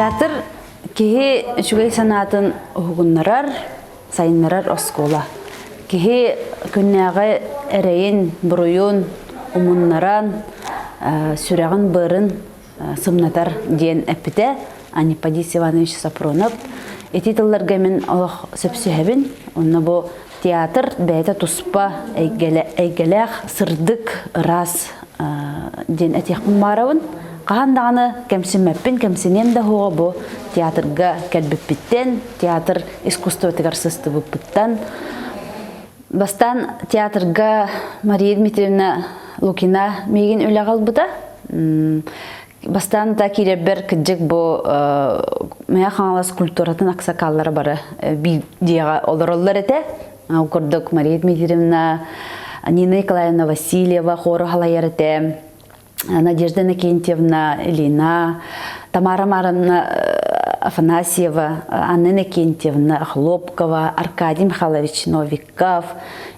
Театр киһи үчүгэй санаатын уһугуннарар, сайыннарар оскуола. Киһи күннээҕи эрэйин, буруйун умуннаран, сүрэҕин-быарын сымнатар диэн эппитэ Анипадис Иванович Сапронов. Ити тылларга мин олох сөпсүһэбин. Онно бу театр бэйэтэ туспа эйгэлээх, сырдык, ыраас диэн этиэхпин баарабын. Хаһан даҕаны кэмсиммэппин, кэмсиниэм да суоҕа бу театрга кэлбиппиттэн, театр искусствотыгар сыстыбыппыттан. Бастаан театрга Мария Дмитриевна Лукина миигин үлэҕэ ылбыта. Бастаан да киирэрбэр кырдьык бу Мэҥэ Хаҥалас культуратын аксакаллара бары биир дьиэҕэ олороллор этэ. Ол курдук Мария Дмитриевна, Нина Николаевна Васильева хору халайар этэ. Надежда Иннокентьевна Ильина, Тамара Маровна Афанасьева, Анна Иннокентьевна Хлопкова, Аркадий Михайлович Новиков.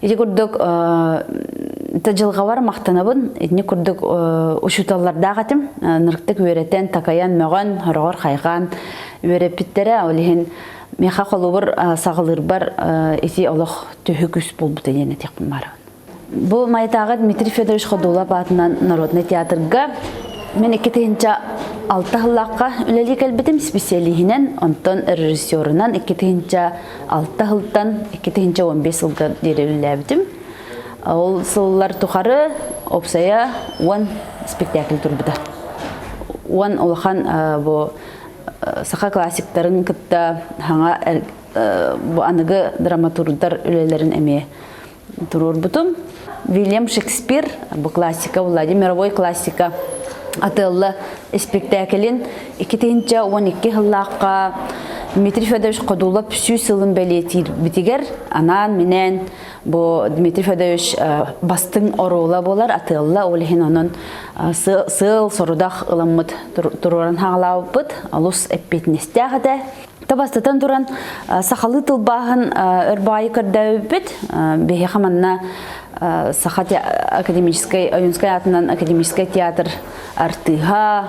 Ити курдук дьылҕабар махтанабын. Итини курдук учууталлардаах этим. Нырыктык үөрэтэн, такайан, мөҕөн, хороҕор хайҕаан үөрэппиттэрэ. Ол иһин миэхэ холобур саҕалыырбар ити олох төһө күүс буолбута диэн этиэхпин баарабын. Бу Майатааҕы Дмитрий Федорович Ходулов аатынан народнай театрга мин 2006 сыллаахха үлэлии кэлбитим специалиһинэн, онтон режиссерунан 2006 сылтан 2015 сылга диэри үлэлээбитим. Ол сыллар тухары опсайа 10 спектакль турбута. 10 улахан бу саха классиктарын кытта хаҥа бу аныгы драматурдар үлэлэрин эмиэ туруорбутум. Вильям Шекспир, бу классика, Владимировой классика атыылла испиктээкилин 2012 сыллаахха Дмитрий Федорович Ходулов сүүс сылын бэлиэтиирбитигэр анаан-минээн бу Дмитрий Федорович бастыҥ оруола буолар атыылла ол иһин онон сыал сорудах ыламмыт туруоран хаалаабыппыт олус эппиэтинэстээх этэ. Бастатан туран, сахалыы тылбааһын өр баайы көрдөөбүппүт. Биһиэхэ манна Саха академическай, Ойуунскай аатынан академическай театр артыыһа,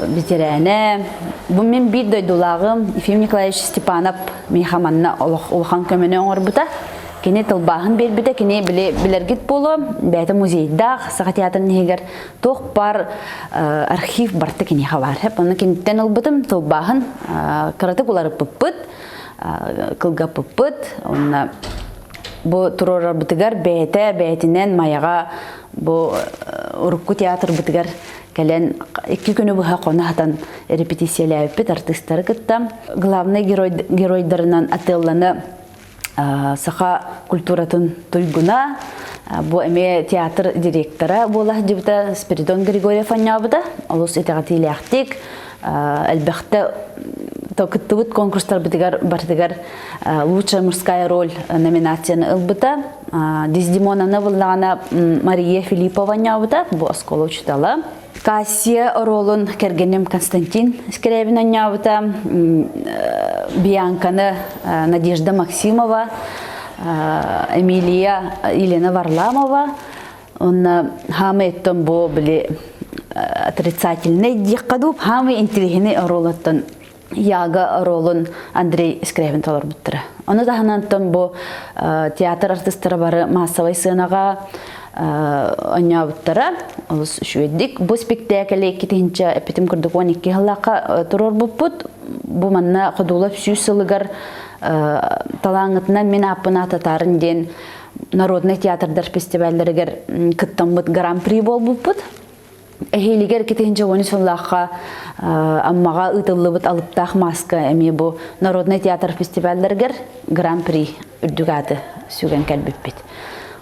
ветеранэ. Бу мин биир дойдулааҕым Ефим Николаевич Степанов миэхэ манна улахан көмөнү оҥорбута. Кини тылбааһын биэрбитэ, кини били билэргит буолуо, бэйэтэ музейдаах Саха театрын иһигэр туох баар архив барыта киниэхэ баар. Онно киниттэн ылбытым тылбааһын кыратык уларыппыппыт, кылгаппыппыт. Онно бу туруорарбытыгар бэйэтэ бэйэтинэн Майаҕа бу урукку театрбытыгар кэлэн икки күнү быһа хоно сатан репетициялээбиппит артыыстары кытта. Главный герой геройдарынан Отеллоны саха культуратын туйгуна, бу эмиэ театр директора буола сылдьыбыта Спиридон Григорьев анньаабыта. Олус итэҕэтиилээхтик, элбэхтэ кыттыбыт конкурстарбытыгар барытыгар лучшая мужская роль номинацияны ылбыта. Дездемонаны буллаҕына Мария Филиппова анньаабыта, бу оскуола учуутала. Кассия оруолун кэргэним Константин Скрябин анньаабыта, Бианканы Надежда Максимова, Эмилия Елена Варламова, онно хаамай оттон бу били отрицательный диэххэ дуу, хаамай интеллигентный оруолуттан Яга оруолун Андрей Скрябин толорбуттара. Ону таһынан бу театр артыстара бары массовай сыанаҕа оонньообуттара. Олус үчүгэйдик. Бу спектакль иккитинчэ эппитим курдук 12 сыллаахха туруорбуппут. Бу манна Ходулов сүүс сылыгар талааҥҥытынан мин ааппын аататаарын диэн народнай театрдар фестивалларыгар кыттаммыт гран-при буолбуппут. Эһиилигэр 2010 сыллаахха Аммаҕа ыытыллыбыт Алыптаах мааска эмиэ бу народнай театр фестивалларыгар гран-при үрдүк ааты сүгэн кэлбиппит.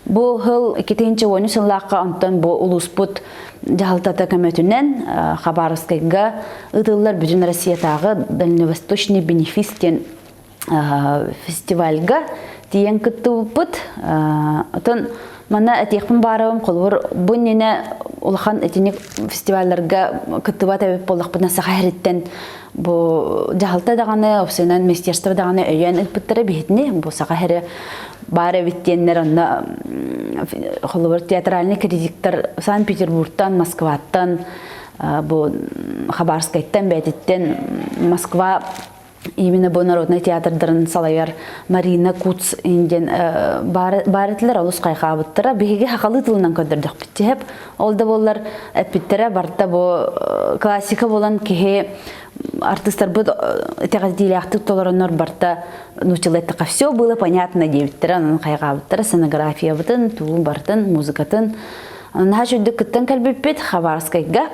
Бу сыл 2010 сыллаахха онтон бу улууспут дьаһалтата көмөтүнэн Хабаровскайга ыытыллар Бүтүн Россиятааҕы Дальневосточный бенефис диэн фестивальга тиийэн кыттыбыппыт. Отон манна этиэхпин баарабын холобур бу иннинэ улахан итинник фестивалларга кыттыбат эбит буоллахпына саха сириттэн бу дьаһалта даҕаны опсайынан министерство даҕаны өйөөн ыыппыттара биһитини бу саха сири баар эбит диэннэр онно холобур театральный критиктар Санкт-Петербургтан Москваттан. Бу Хабаровскайтан бэйэтиттэн Москва именно бу народнай театрдарын салайар Марина Куц диэн баар этилэр олус хайхаабыттара. Биһиги хахалыы тылынан көрдөрдөхпүт тиһэп. Ол да буоллар эппиттэрэ барта бу классика буолан киһи артыстарбыт итэҕэтиилээхтик толороннор барта нууччалыы эттэххэ все было понятно диэбиттэрэ, онон хайҕаабыттара сценографиябытын, тугун бартын, музыкатын. Наһаа үчүгдүк кыттан кэлбиппит Хабаровскайга.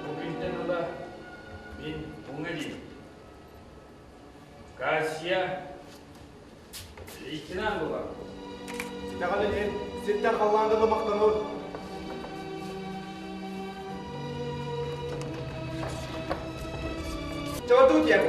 Бу күнтэн ыла мин уҥа илиим. Касья лейтенант буолар. Итэҕэл иһин сиртэн халлаан дылы махтанабын. Чоотуу диэн.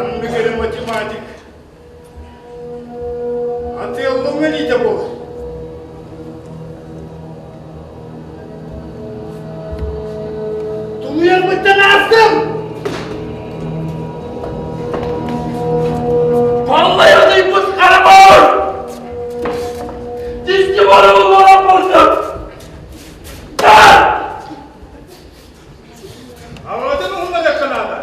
Аннык эрэ математик Отеллоҥ элиитэ буолар. Тулуйарбыттан аастым! Паллай ыйбыт харабар! Дисти барабы баран болсун! Аҕатын уһунна дьахтанаата.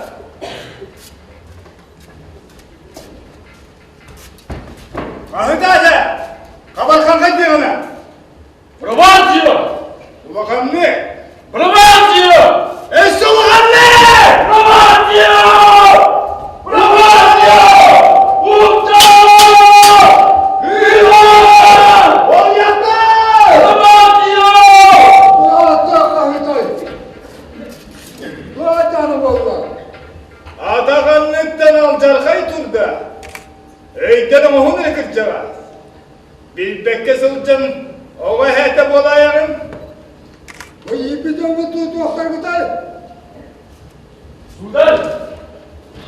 Хаһытаата! Хабарханхай диэҕинэ! Провансио! Улаханнык! Провансио! Өссө улаханнык! Провансио! Провансио! Уктаа! Ол ятта! Провансио! Аата хаһытай! Аатаны буолла! Атаҕанныттан алдьархай турда. Өйдөн оҥоһун эрэ кырдьаҕа. Билбэккэ сылдьан оҕо эһээтэ буолаайаҕын? Бу ииппит дьоммут туохтарбытай? Сударь,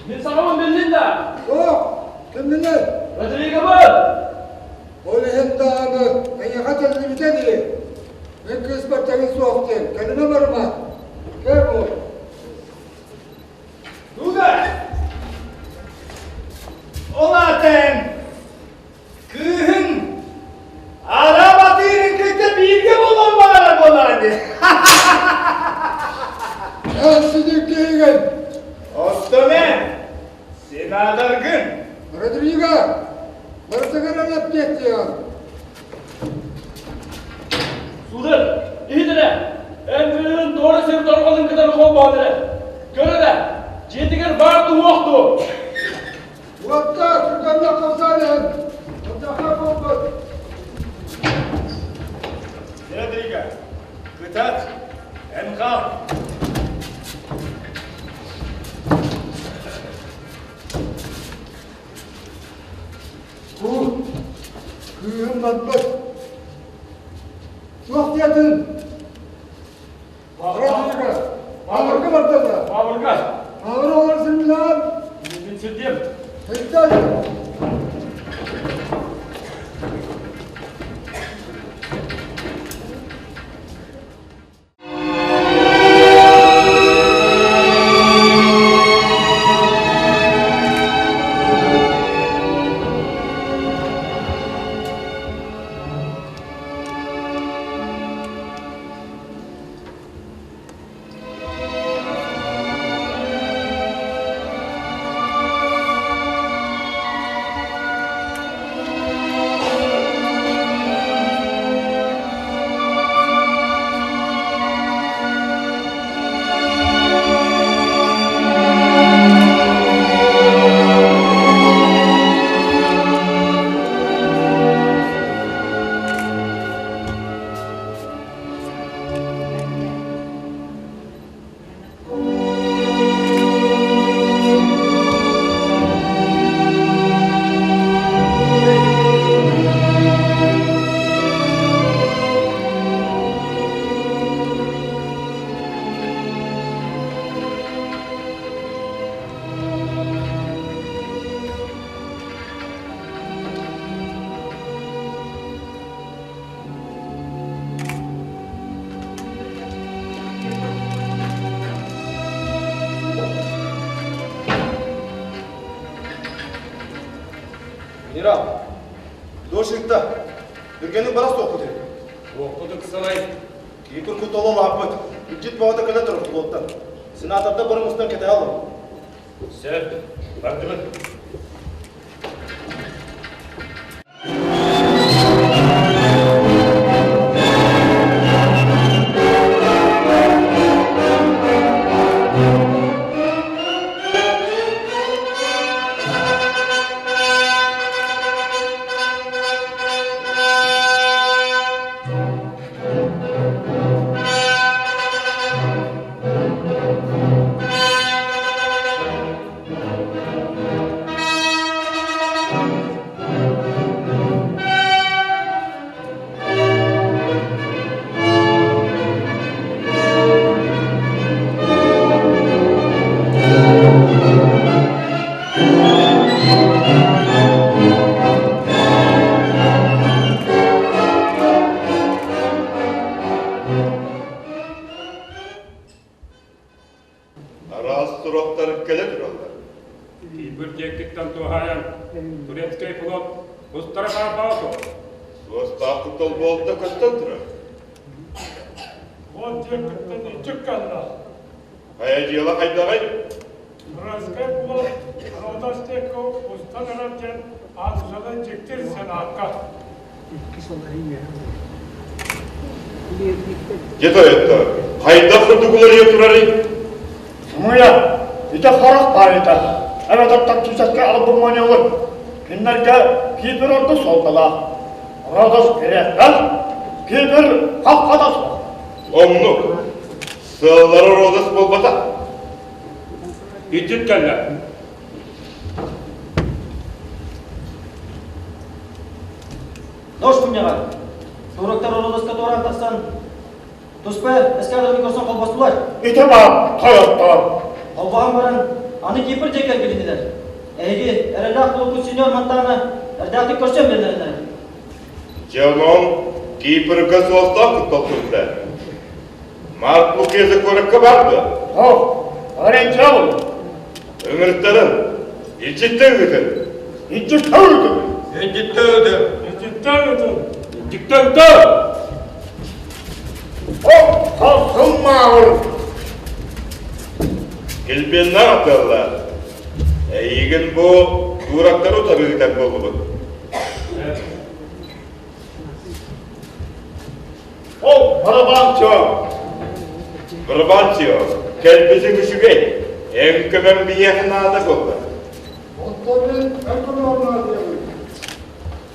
мин саҥабын биллин да? Суох, кимминий? Родриговын! Ол иһин даҕаны эйиэхэ тиллибитэ дии. Мин кыыспар тэҥин суох диэн, кэлимэ барыма. Кэл бу. Сударь! Ол аата эн кыыһыҥ Араб атыырын кытта бииргэ буолуон баҕарар буоллаҕа дии. Эн сидик киһигин! Оттон эн сенаторгын. Родриго, барытыгар эрэ эппиэттиэҕин. холбоон эрэ. Көр эрэ, дьиэтигэр баар дуу суох дуу? Уотта түргэнник хамсаан иһэн, алдьархай буолбут. Дмитрийга, кытаат, эн хаал. Бу кыыһым барбыт. Туох диэтин? Баҕарга. Баҕарга барда. Баҕарга. Баҕар олор сирмилээн. Мин сирдиэм. Сирдиэм. Генерал, дошикта, Түргэнник бара суохпут үһү. Суохпут ыксалай. Кипр куттала улааппыт. Илдьит бөҕөтө кэлэ турар флоттан. Сенатордар бары мустан кэтэһэ олорор. Сөп, бардыбыт. Араас суруктар кэлэ тураллар. Киирбит диэкиттэн туһаайан турецкай флот устара хаарбаҕа суох. Суостаах куттал буолта көстөн турар. Вот диэкиттэн иччик кэллэ. Хайа дьыала хайдаҕый? Турецкай флот Родостекко устан эрэр диэн аатыржаны дьиктир сенаакка. Дьэ тойоттор, хайдах курдук уларыйа турарый? Сымыйа, ити харах баайыта, эбэтэр тактическай албымманьалар кинилэргэ Кипр ордук суолталаах. Родос кириэхтээх, Кипр хаххата суох. Оннук. Сыаллара Родос буолбатах. Итит кэллэ. Дож мунньаҕар туруктар Родоска туораан тахсан туспа эскадраны көрсөн холбостулар. Ити баар тойоттор. Холбоһон баран аны Кипр диэки эргилиннилэр. Эһиги эрэллээх кулуккут сеньор Монтана эрдээхтик көрсөн биллэриннэр. Дьэ онон Кипрга суостаах куттал турда. Марк Лукеза куоракка бар дуо? Суох, Лоренцо. Ыҥыртарын, илдьиттэ ыытын. Илдьиттэ ыытын. Илдьиттэ ыытын. Илдьиттэ ыытын. Илдьиттэ ыытын. Оп, хорсун мааур. Килбиэннээх атыаллаах. Эйигин бу дуурактары утары ыытар буоллубут. Ол, барабанчо. Барабанчо. Кэлбитиҥ үчүгэй, эн көмөҥ биһиэхэ наада буолла. Оттон мин эн көмөҕөр наадыйабын.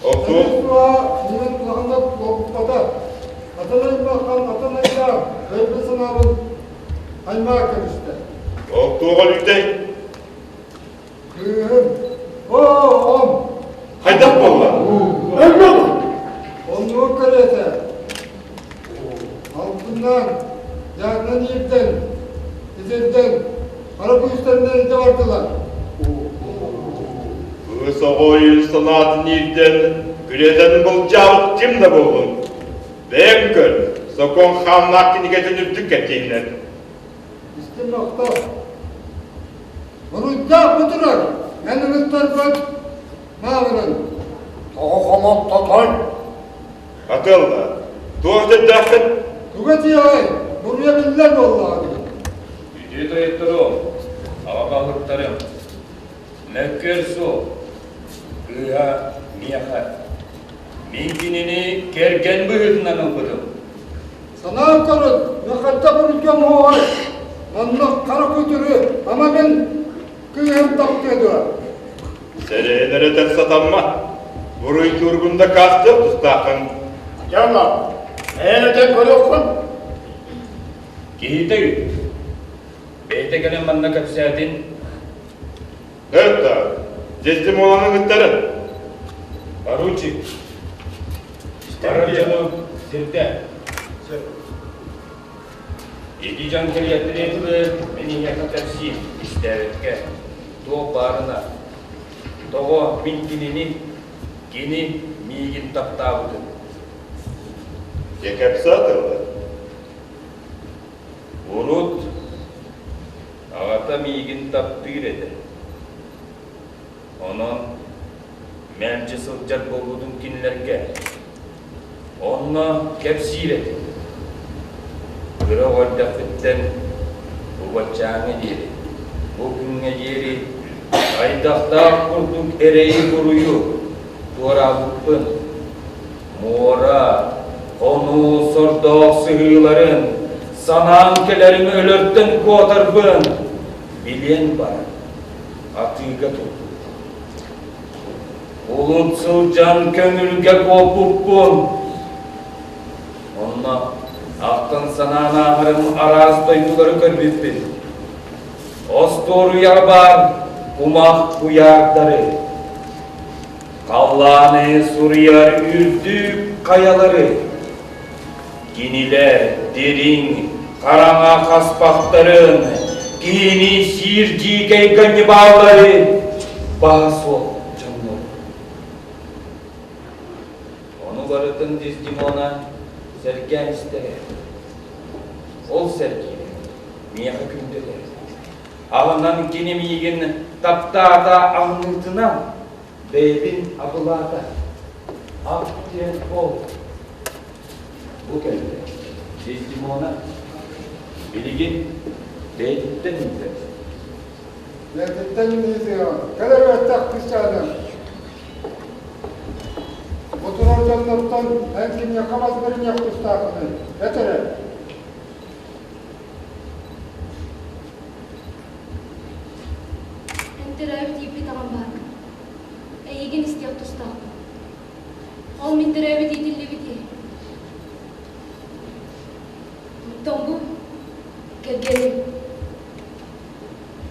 Оттон Миигин улаханнык долгуппата. Атын аймаххан атын айдаан, өйбүн санаабын аймаан кэбистэ. Ол туох өлүүтэй? Кыыһым, оо, оҕом! Хайдах буолла? Оннук кэриэтэ. Алтыннаан, дьаатынан иирдэн, итирдэн, хара күүстэринэн илдьэ бардылар. Кыыс оҕо өйүн санаатын иирдэн, күрэтэн былдьаабыт ким да буоллун. Бэйэҥ көр, сокуон хааннаах кинигэтин үрдүк кэтииннэр. Истин махтал. Буруйдаах бу турар, эн ыҥыттарбат маабырын. Тоҕо хомолтотой? Атыалла, туох дьэрдээххин? Туга этиэҕэй, буруйа биллэр буоллаҕа дии. Үтүө тойотторум, аҕа баһылыктарым, мөккүөр суох, кыыһа миэхэ. Мин кинини кэргэн быһыытынан ылбытым. Санаан көрүн, мөхөттө буруйга оҥоһуой, онно хара күтүрү ама мин кыыһым таптыа дуо? Сэрэйэн эрэ этэр сатаммат. Буруйдуургун дакаастыах тустааххын. Дьоно, эн этэн көрүөххүн. Киһитэ үт. Бэйэтэ кэлэн манна кэпсээтин. Это, Дездемонаны ыттарын. Поручик, Барар дьону сирдэ. Ити дьон кэлиэхтэрин тылы мин эйиэхэ кэпсиим, истээбиккэ. Туох баарына. Тоҕо мин кинини, кини миигин таптаабытын. Дьэ кэпсээ тылы. Урут аҕата миигин таптыыр этэ. Онон мэлдьи сылдьар буолбутум кинилэргэ. Онно кэпсиир этим. Кыра оҕо эрдэхпиттэн убаччааҥҥа диэри, бу күҥҥэ диэри хайдахтаах курдук эрэйи-буруйу туораабыппын, муора, хонуу сордоох сыһыыларын санаан кэлэрим өлөртөн куотарбын билиэн баран атыыга турбут. Улун сылдьан көҥүлгэ куоппуппун. Онно ахтан санаан ааһарым араас дойдулары көрбүппүн. Остуоруйаҕа баар кумах куйаардары, халлааны суруйар үрдүк хайалары, Кинилэр дириҥ, хараҥа хаспахтарын, киһини сиир дьиикэй ганнибаллары баһа суох дьоннор. Ону барытын Дездемона сэргээн истэрэ. Ол сэргиирэ миэхэ күндү этэ. Аһынан кини миигин таптаата аһыныытынан бэйэбин абылаата. Ах диэн ол Бу кэллэ. Дездемона билигин бэйэтиттэн ыытар. Бэйэтиттэн ыытыаҕын. Кэлэр өттөх кыысчааным. Бу турар дьоннортон эн кимиэхэ бас бэриниэх тустааххыный? Эт эрэ. Эн төрөөбүт ииппит аҕам бааргын. Эйигин истиэх тустаахпын. Ол мин төрөөбүт иитиллибит киһи. Оттон бу кэргэним.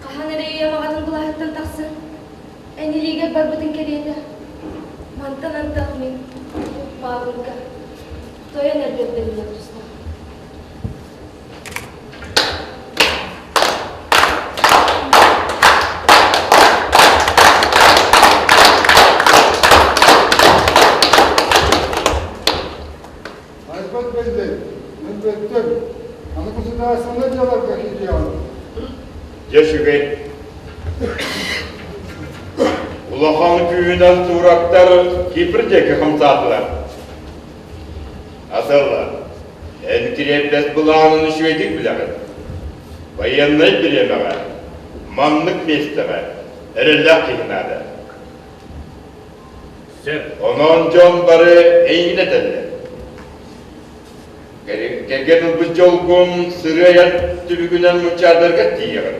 Хаһан эрэ ийэм аҕатын былааһыттан тахсан, эн илиигэр барбытын кэриэтэ, мантан антах мин Маабырга тойон эрбэт бэриллэр тустаах. Айбат бэллэй, мин бэттим. Аны государственнай дьыаларга киириэҕим. Дьэ үчүгэй. Улахан күүһүнэн туурактар Кипр диэки хамсаатылар. Асылла, эн кириэппэс былаанын үчүгэйдик билэҕин. Байыаннай бириэмэҕэ, маннык миэстэҕэ эрэллээх киһи наада. Сөп. Онон дьон бары эйигин этэллэр. Эн кэргэн ылбыт дьолгун сырыайан түбүгүнэн мунчаардарга тиийэҕин.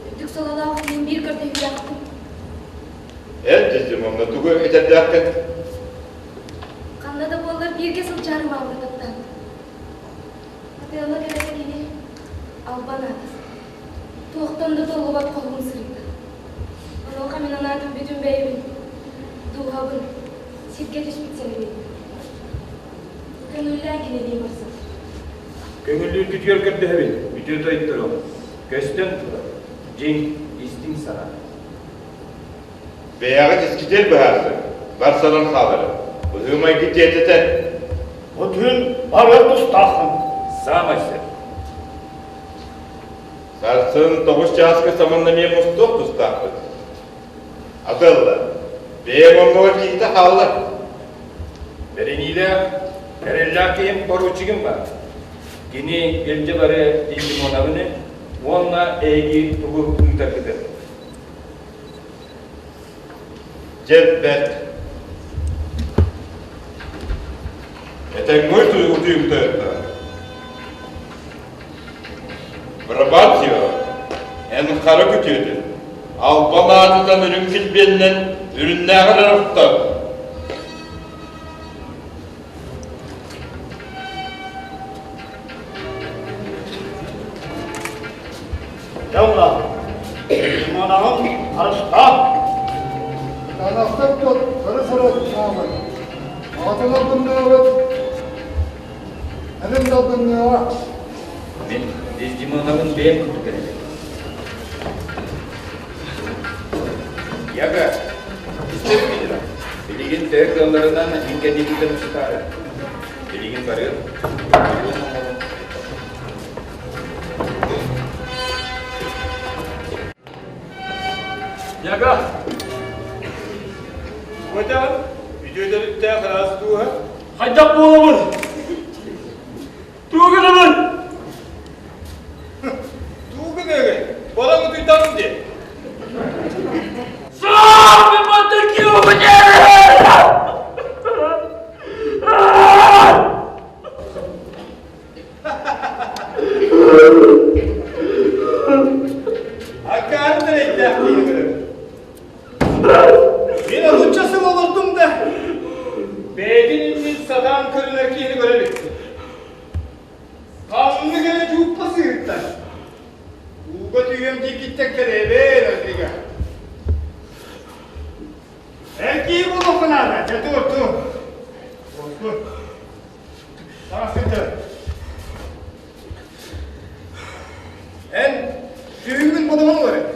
Үрдүк сололоох мин биир көрдөһүүлээхпин. Эн Дьэдьимовна тугу этэрдээххин? Ханна да буоллар бииргэ сылдьарым маалга таптаан. Отелло кэлэтэ кини албан аатас. Туохтан да толлубат хоһуун сырыыта. Онуоха мин анаатым бүтүн бэйэбин, дууһабын, сиргэ түспүт сэлэбин. Көҥүллээн кинилии барсар. Көҥүллүүргүтүгэр көрдөһөбүн, үтүө тойтторум. Көстөн турар, дьиҥ, истиҥ санаа. Бэйэҕит искитиэр быһаарсыҥ, барсанан хаалары. Быһыы-майгы тиэтэтэ. Бу түүн барыа тустааххын. Саамай сөп. Сарсын тоҕус чааска саманна эмиэ мустуох тустаахпыт. Атылла, бэйэҥ оннугар киһитэ хаалла. Бэриниилээх, эрэллээх киһим поручигым баар. Кини илдьэ бары Димонабыны уонна эһиги тугу ыытаргытын. Дьэ бэрт. Этэҥҥэ утуйумтайда. Брабантио, эн хара күтүөтүн, албан аатытан үрүҥ килбиэнинэн үрүннээҕэр охтор. Дьэ Симонаҕын харыстаа. Таҥастар тут сыры-сыры хаамар. Аҕатын албынныыбыт, Эбэм да албынныаҕа. Мин Дездемонабын бэйэм курдук эрэбин. Яга, истэбин Билигин төһө кыалларынан мин кэннибиттэн устаары. Билигин барыам. Яга! Көтөҕүн, үтүө төрүттээх ыраас дууһа. Хайдах буолабын? Тугу гынабын? Тугу гыныгый? Балаҥ утуйдаҕым дии. Суох! Мин мантан киһи Акаары эрэйдээх киһи көрөбүн. Мин отучча сыл олордум да, бэйэтин иннин сатаан көрүнэр киһини көрө иликпин. Ханнык эрэ дьууппа сыһыттан, ууга түһүөм диэкиттэн кэлээбээн Альбига. Эр киһи буолуохха наада, дьэ тур, тур. Тур. Эн сүһүҥҥүн бодоҕун олорун.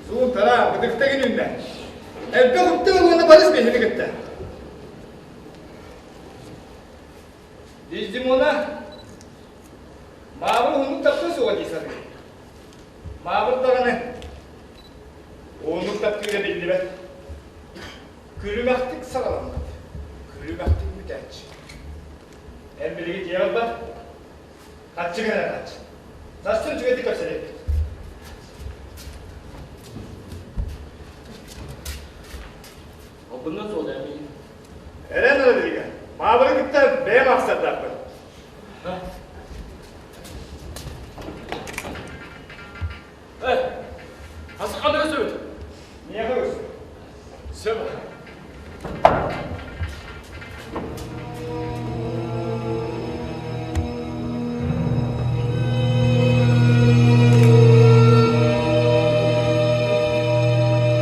Суун тараа, бытыктагын үүннэ. Элбэх үптэ уонна барыс биһини кытта. Дездемона, маабыр уһуннук таптыы суоҕа дии саныыр. Маабыр даҕаны уһуннук таптыыра биллибэт. Күлүмэхтик саҕаламмыт, күлүмэхтик бүтээччи. Эн билигин дьиэҕэр бар, хаччы гынан хач. Сарсын үчүгэйдик көрсөрүөхпүт. Албынна суол эмиий. Эрэн Родриго, маабыры кытта бэйэм ахсардаахпын. Э, хас ханнык өсөбүт? Миэхэ өс. Сөп.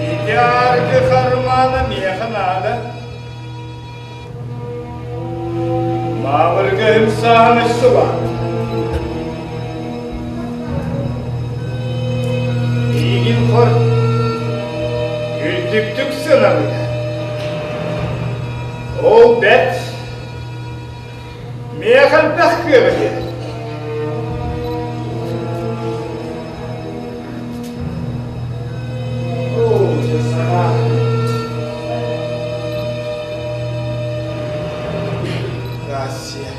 Ити аргы хармаана миэхэ наада. Маабырга ымсааһын өссө улаатта. Миигин хор үрдүктүк сыаналыыр. Ол бэрт миэхэ элбэх кыаҕы биэрэр. Оо, дьэ санаа. Россия.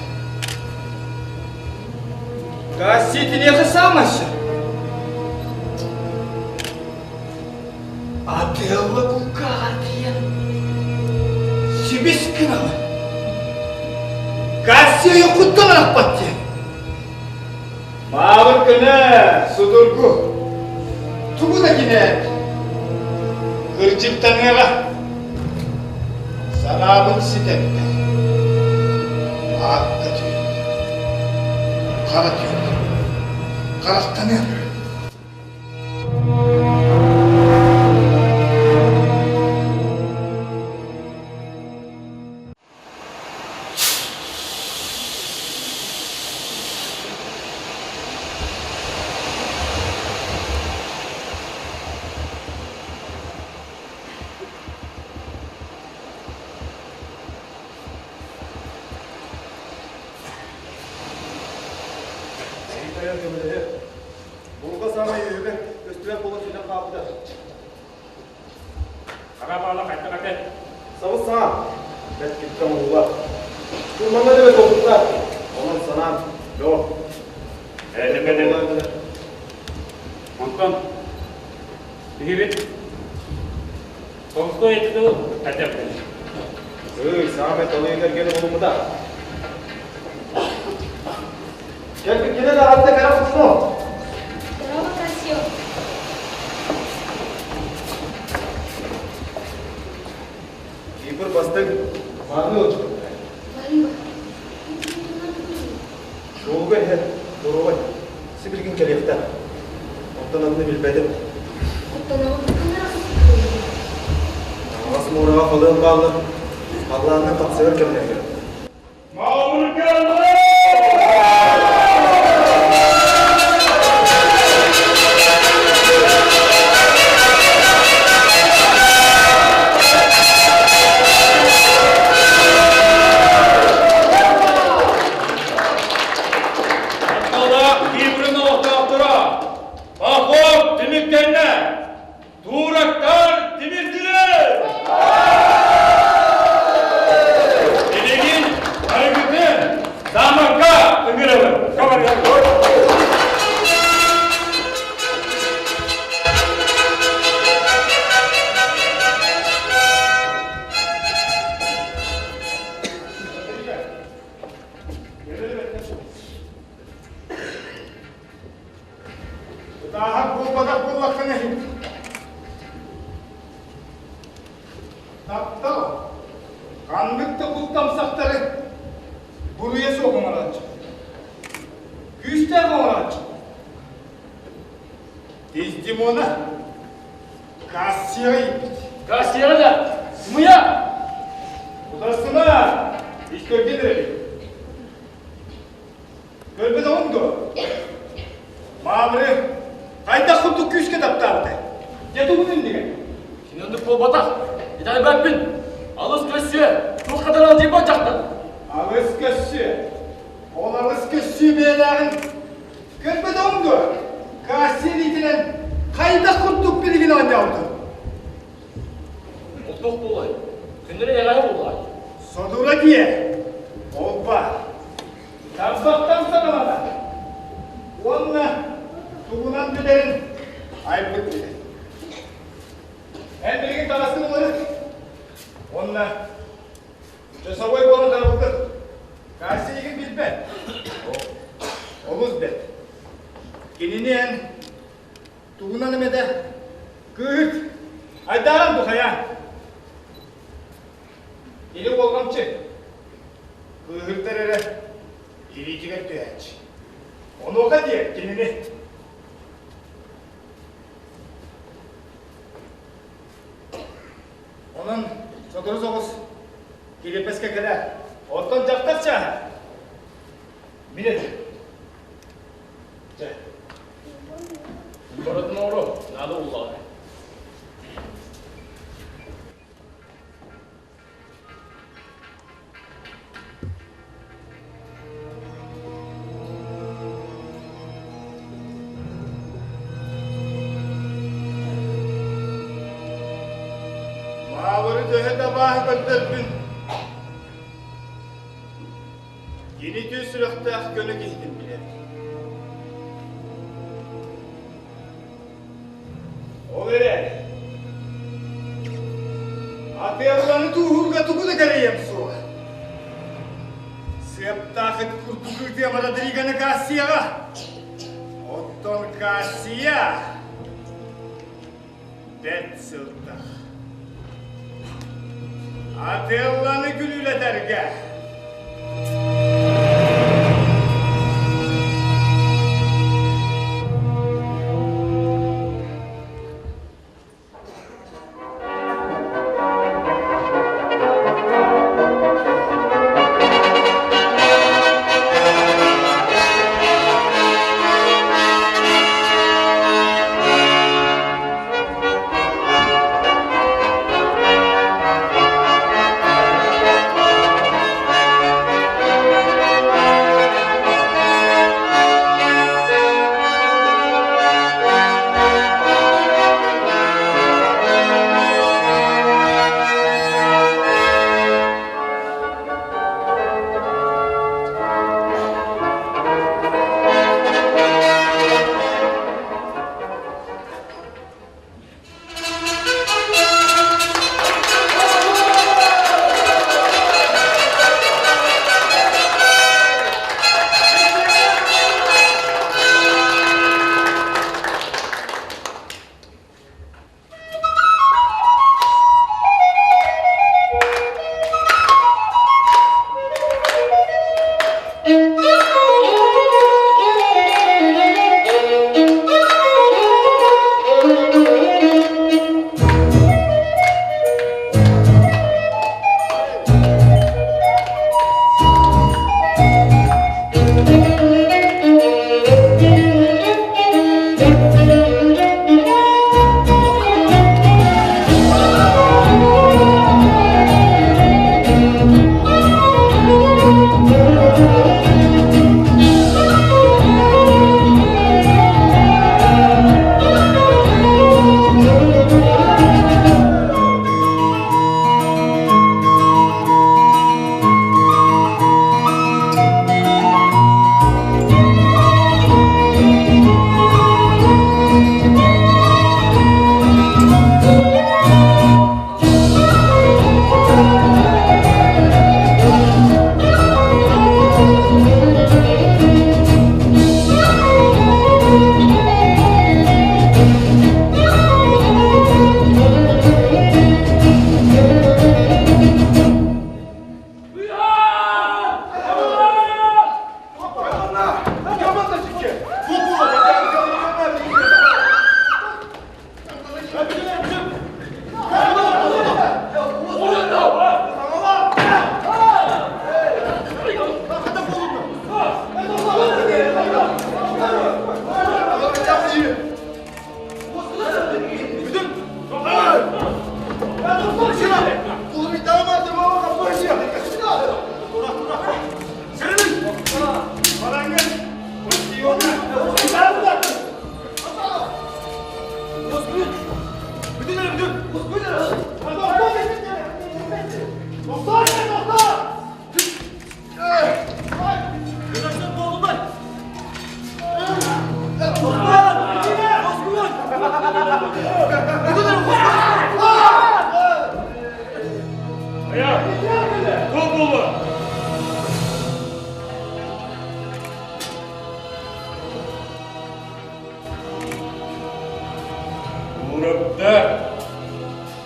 Россия тиниэхэ саамайсы. Атыылла кулгааҕар тиийэн сибис гынабын. Кассия ойоххуттан арахпат диэн. Маабыр көнө, судургу. Тугу да кинээт. Кырдьыктаныаҕа. Санаабын ситэрдэр. Аакка түүн. Хара түүн. Харахтаныам. Булга саамай үһүгэр көстүбэт буола сүтэн хаалбыта. Хара баала хайдах этэ? Сабыс саҥа. Бэрт киттэ оҥоһуулаах. Турмаҥҥа да бэрт уопуттаах. Онон санаам бөҕөх. Ээ, Онтон биһибит Толстой эти тыл этэ Ый, саамай толуйу кэргэни булуммута. Кэлбиккинэн аҕатта кэрэ хотуну. Здорово, Кассио. Кипр бастыҥ мааны ыалдьыт. Барыба. Суолуга иһэр доруобай. Сибилигин кэлиэхтээх. Оттон атыны билбэтим. Оттоноҕун Таҥас муораҕа халыан хаалла. Халлааннан тахсыгар кэмнэргэ. Тапталлаах Кипрын олохтоохторо! Поход түмүктэннэ! Туурактар тимирдилэр! Билигин арыгытын замокка ыҥырабын. Ытааһап буолбатах буоллаххына иһин. Таптал ханнык да куттамсахтары буруйа суох оҥорооччу. Күүстээх оҥорооччу. Дездемона Кассияҕа ииппит. Кассияҕа да сымыйа! Утарсыма! Ис көргө эрэбин. Көрбөтөҕүҥ дуо? Маабыры хайдах курдук күүскэ таптаабытай? Дьэ тугун иннигэр? Кини оннук буолбатах. Итэҕэйбэппин. Алыс көссүө. Туох хатарал дьиэбэ дьахтар. Алыс көссүө. Ол алыс көссүө бэйэлээҕин көрбөтөҕүҥ дуо? Кассия илиитинэн хайдах курдук билигин оонньообутун? Ол туох буолуой? Күннэри эҕэһэ буоллаҕай. Содура диэ. Ол баар. Тарбахтан саҕаланар уонна тугунан бүтэрин айбыт билэр. Эн билигин таҥаскын уларыт уонна часовой буолан харабылгын. Кассиигин билбэт. Олус бэрт. Кинини эн тугунан эмэтэ кыыһыт айдааран бухайа. Или уолҕамчы кыыһырдар эрэ илиитигэр түһээччи. Онуоха диэ кинини Онон сотору соҕус кириэппэскэ кэлээр. Оттон дьахтар чааһа мин этим. Чэ. Барытын оҥоро, наада буллаҕына. Маабыры төһө да абааһы көрдөрбүн, кини үтүө сүрэхтээх көнө киһитин билэбин. Ол эрээри, атыалланы тууһуурга тугу да кэрэйиэм суоҕа. Сыаптаах. Тыыннаах ыт курдук ыытыам Родригоны Кассияҕа. Оттон Кассия бэрт сылтах. Отеллоны күлүүлэтэргэ. Уурапта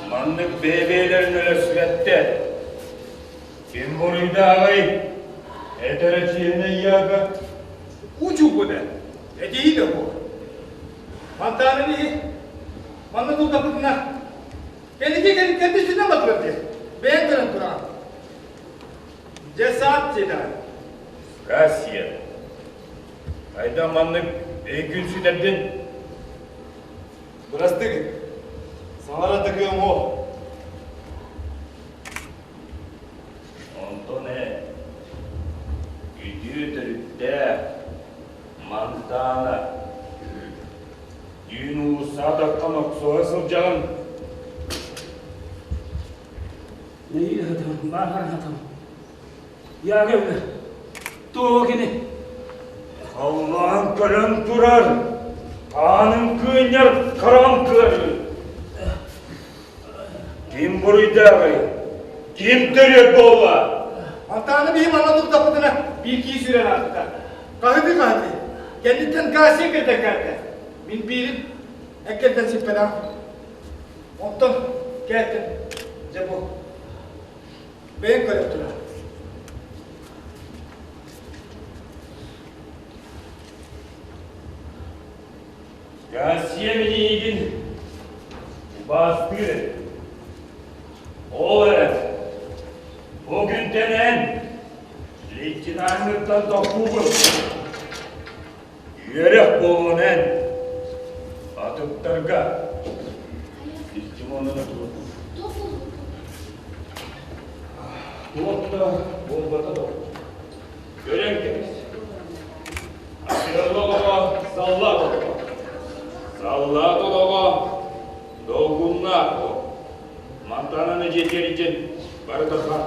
маннык бэйэ-бэйэлэрин өлөрсүбэттэр. Ким буруйдааҕый? Этэрэ чиэһинэй Яга. Учугуна, этиһии да буол. Мантааны биһи манна турдахпытына кэнники кэнники батылар диэн бэйэҥ көрөн тураҕын. Дьэ саат диэтэҕин. Кассия, хайда маннык өйгүн сүтэрдин? Бырастыы гын. Саҥара тыгыам уох. Онтон ээ, үтүө төрүттээх Мантаана, түүн уулусса атаххан охсуһа сылдьаҕын. Нэһиилэ сатабын, бааһара сатабын. Яковлев, туох кини? Халлаан көрөн турар, хаанын кыынньар хараҕын кыарыы. Ким буруйдааҕый? Ким төрүөт буолла? Антааны биһи манна турдахпытына биир кии сүүрэн ааспыта. Хаһытыы-хаһытыы. Кэнниттэн Гасия кэлтэн кэлтэ. Мин биирин эккэлтэн сиппэтэҕим. Онтон кэлтим. Дьэ бу. Бэйэм көрөн турар. Россия миигин убаастыыр этэ. Ол эрэн, бу күнтэн эн лейтенантыттан тохтуубун. Үөрэх буолуон эн атыттарга Димонаны Туох да буолбата да Көрөн кэбис. Атыылла олоҕо саллаат олоҕо. Саллаат олоҕо долгуннаах олох. Мантананы дьиэтигэр илдьэн бары тарҕан.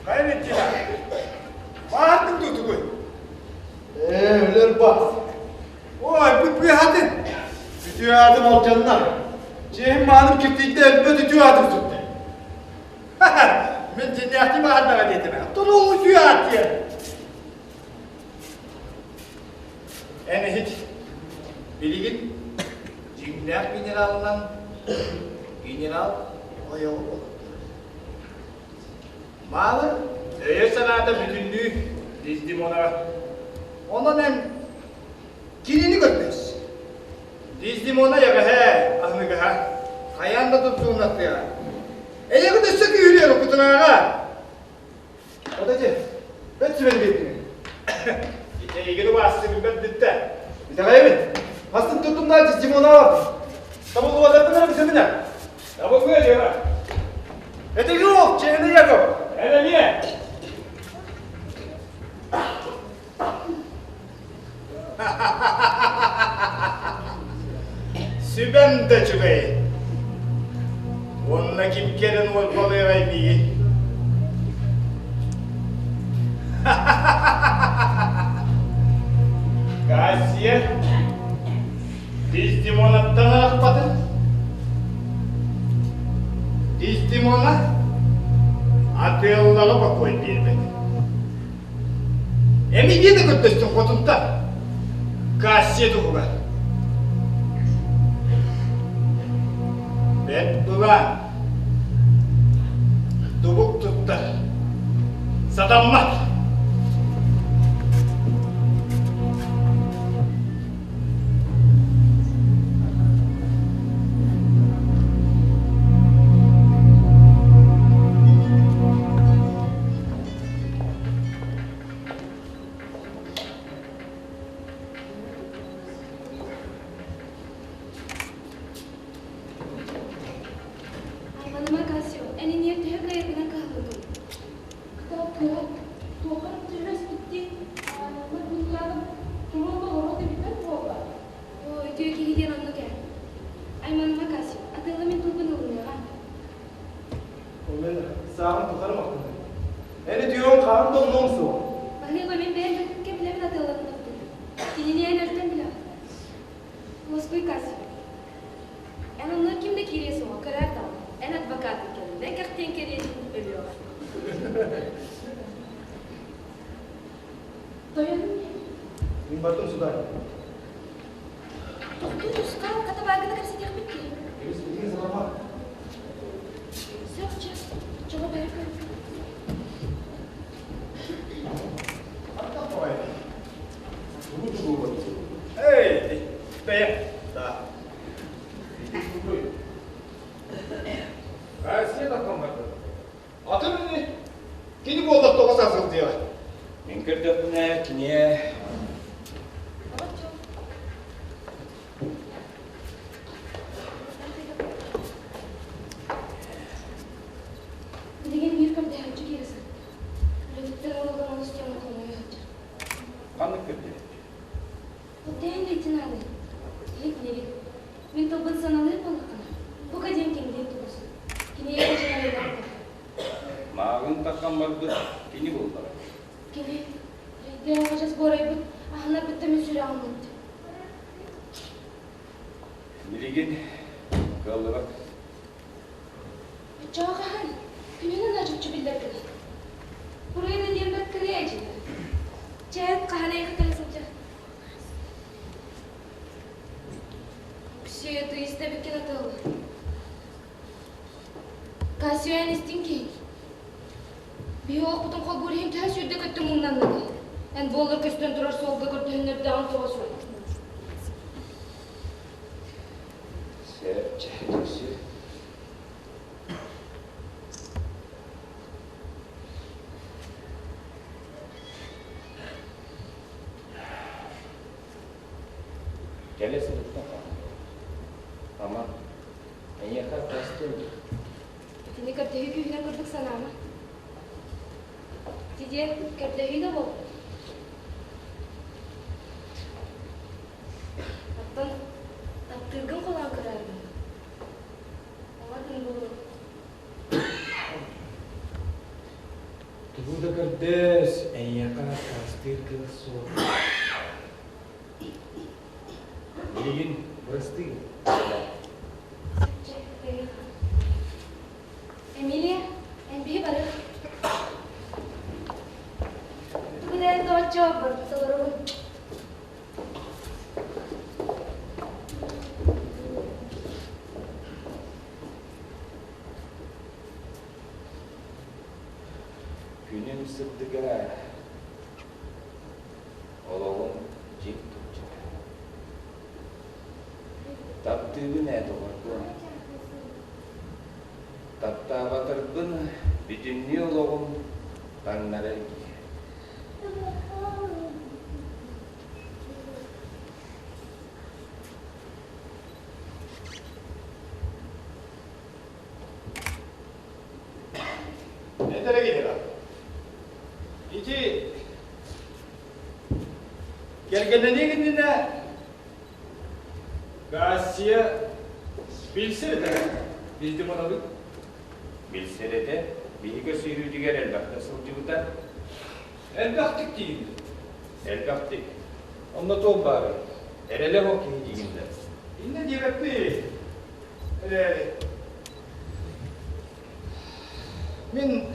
Хайа Лейтенант, баардыҥ дуу тугуй? Ээ, өлөр бас. Ой, бу быһатын. Үтүө аатым алдьанна. Чиэһим мааным киртийдэ, өлбөт үтүө аатым сүттэ. Мин дьиннээхтии баардаҕа диэтим. Оттон ол үтүө аат диэн. Эн иһит, билигин дьиҥнээх генералынан генерал ойоҕо буолар. Маалы өйө-санаата бүтүннүү Дездемонаҕа. Онон эн кинини көрдөс. Дездемона эҕэһээ аһыныгаһа хайаан да тутуунатыаҕа. Эйэҕит өссө күүһүрүө кутунааҕа. Вот эти, бэт сүбэни биэрдиҥ. Ити эйигин убаастыыбын бэрдиттэ. Итэҕэйэбин. Астын туттум да Дездемонаҕа. Табыллыбатарбын эрэ бүтэминэ. Табыллыа дьыала. Этиги ол, чиэһинэй Яков. Эн эмиэ. Сүбэм да үчүгэй. Уонна ким кэлэн уорбалыаҕай миигин? Кассия, Дездемонаттан арахпатын. Дездемона атыыллаҕа бокуой биэрбэт. Эмиэ да көрдөстүм хотунтан. Кассия туһугар. Бэт былаан. Дубук туттар. Сатаммат. Айманыма Кассио, эн иниэр төһө кыайаргынан кыһаллыбытый? Кытаатыа, туохха эрэ түбэспиттии, аанаммар быыллааҕым туруон да олоруох эбиппэт буолла. Оо, үтүө киһи диэн оннук ээ. Айманыма Кассио, атыыла мин тылбын ылыныаҕа. Ол мин сааҕым тухары махтанар. Эн үтүөҕүҥ хаһан да оннуом суох. Баһыыба мин бэйэм да кэбилэбин атыыланнахпын. Кинини эн өртөн билэҕин. Уоскуй Кассио. Эн онно ким да киириэ суоҕа, көрөөр даҕаны. Эн адвокатын кэллэ, кэхтиэн кэриэтин өлүөҕэ. Тойонум Мин бардым сударь. Тохтуу тускаал, хата бааргына кэпсэтиэхпит дии. Кэбис, билигин санаммат. Сөп, чэ, чоҕо бэйэ көр. Хантан тоҕой? Тугу тугу Эй, бэйэ. Да. Россия таххан барда. Атын ини кини буолла тоҕо сасылдыаҕа. Мин көрдөхпүнэ кини Билигин биир көрдөһөөччү киирэ сырытта. Үлэтиттэн уолугар олус диэн хомуйа сылдьар. Ханнык көрдөһөөччү? Оттон лейтенаны, иһит миигин. Мин тылбын сыаналыыр буоллаххына, бука диэн кимниин тулус. Киниэхэ дьаһайыллар Мааҕын таххан барбыт кини буоллаҕа. Кини эрэйдээх адьас буорайбыт аһынарбыттан мин сүрэҕим ыттым. Билигин кыаллыбат. Оччоҕо хаһан? Күнүнэн очуччу биллэргин. Буруйа да диэн бэрт кырыа дьиҥэ. Чэ, хаһан эйиэхэ кэлэ сылдьар? Өксүө, тыйыс да эбиккин атыылар. Кассио эн истиҥ киһи. Биһи олохпутун холбуур иһин төһө сүүрдэ-көттө муҥнанныгый? Эн буоллар көстөн турар суолга көрдөһүннэрдэҕиҥ тоҕо суох. Сөп, чэ, түксү. Кэлэ сырыттахха, ама, эйиэхэ көстүм. Итини көрдөһүү күүһүнэн курдук санаама. Ити диэн көрдөһүү да буолбут. Оттон таптыыргын холоон көрөөргүн. Оҕо булу. Тугу да көрдөс, эйиэхэ аккаастыыр кыах суох. Билигин бырастыы. Эмилия, эн биһи барыах. Тугу да дооччо толоробун. Күнүм сырдыга олоҕум дьиҥ тупчута. Таптыыбын ээ доҕорбун. Таптаабатарбын бүтүннүү олоҕум таҥнары эргийэр. Этэрэ генерал. Ити кэргэнэниэҥ иннинэ Гассия билсэр этэ. Вездемонабыт. Билсэр этэ. Биһиги көрсүһүүтүгэр элбэхтэ сылдьыбыта. Элбэхтик диигин. Элбэхтик. Онно туох баарый? Эрэлэ суох киһи диигин да. Иннэ диэбэппин. Эрээри. Мин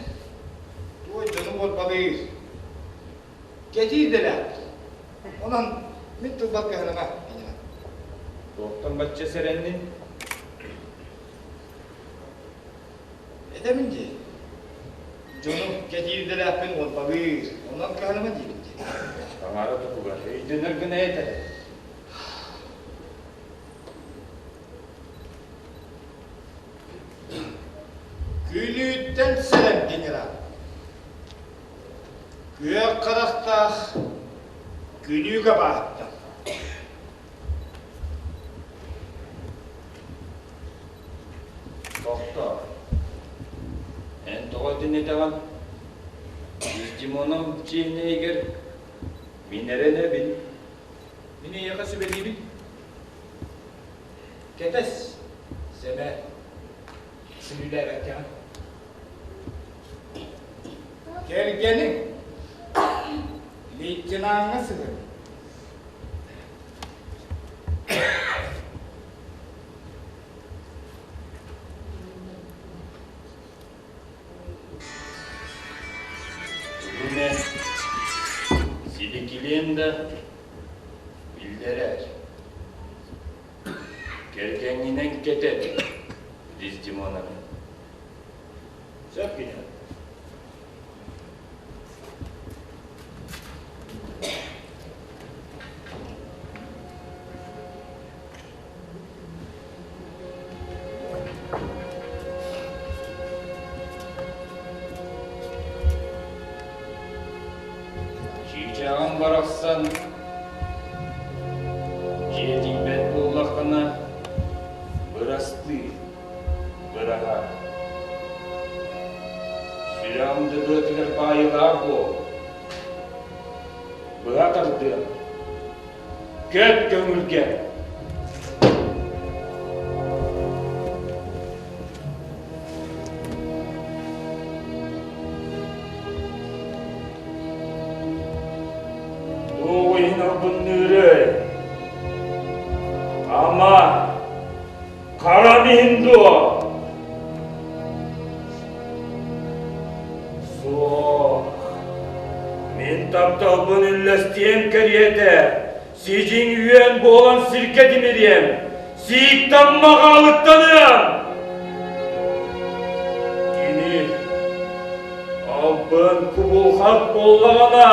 туой дьону уорбалыыр, кэтиир дэлээхпин. Онон мин тылбар кыһаныма, генерал. Туохтан бачча сэрэннин? Этэбин дии. Дьону кэтиир идэлээхпин уорбалыыр. Онон кыһаныма диибин дии. Таҥара туһугар өйдөнөр гына этэр. Күлүүттэн сэрэн генерал. Күөх харахтаах күлүүгэ бааттан. Тохтоо. Эн тоҕо итиннэ этэҕин? Димоном чиэһинэйигэр мин эрэнэбин. Мин эйиэхэ сүбэлиибин. Кэтэс, сэмээр, симүүлээбэккэҕин. Кэргэниҥ лейтенаҥҥа сыһын. Тугу эмэ силикилиэн да биллэрэр. Кэргэҥҥинэн кэтэр Дездемонаны. Сөп генерал. Чыычааҕым барахсан дьиэтийбэт буоллаххына бырастыы, быраһа. Сүрэҕим да быатыгар баайылаах буол. Быһа тардыам. Көт көҥүлгэ! албынныырый? Ама, харам иһин дуо? Суох. Мин тапталбын үллэстиэм кэриэтэ, сидьиҥ үөн буолан сиргэ тимириэм, сииктэн маҕаалыктаныам! Кини албын кубулҕат буоллаҕына,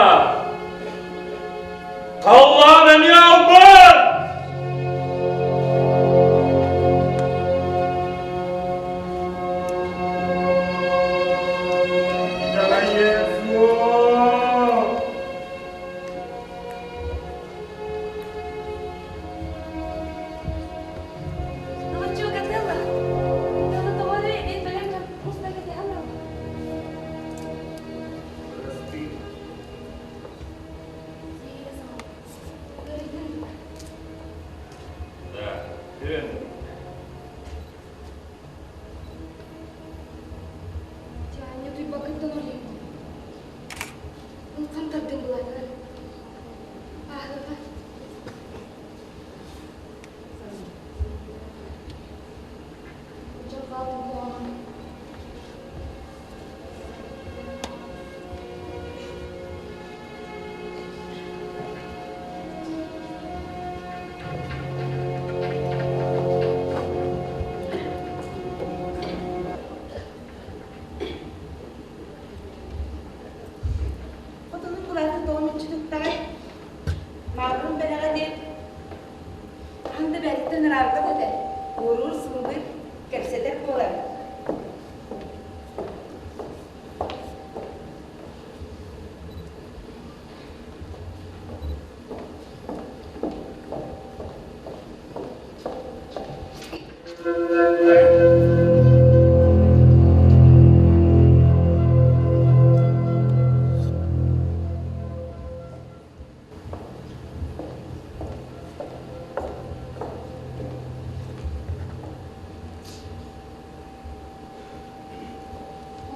халлаан эмиэ албын! Итэҕэйиэ суох! Ылыччык Отелло, Отелло тоҕо эрэ эбиэт бэлэм дьон уста кэтэһэн олорор. Бырастыы. Сиһилэ саҥа. Ыарыйдыҥ. Да, күн. Дьаанньа утуйбаккыттан оройбун. Ылхан тардын былаатынан. Ааһыаҕа. Дьылҕаатын куһаҕан. Хотунум былаатын тоҕо мүччү туттаҕай? Маарбын бэлэҕэ диэн хаһан да бэриттэн ырааппат этэ. Ууруur-сыллыыр, кэпсэтэр буолар.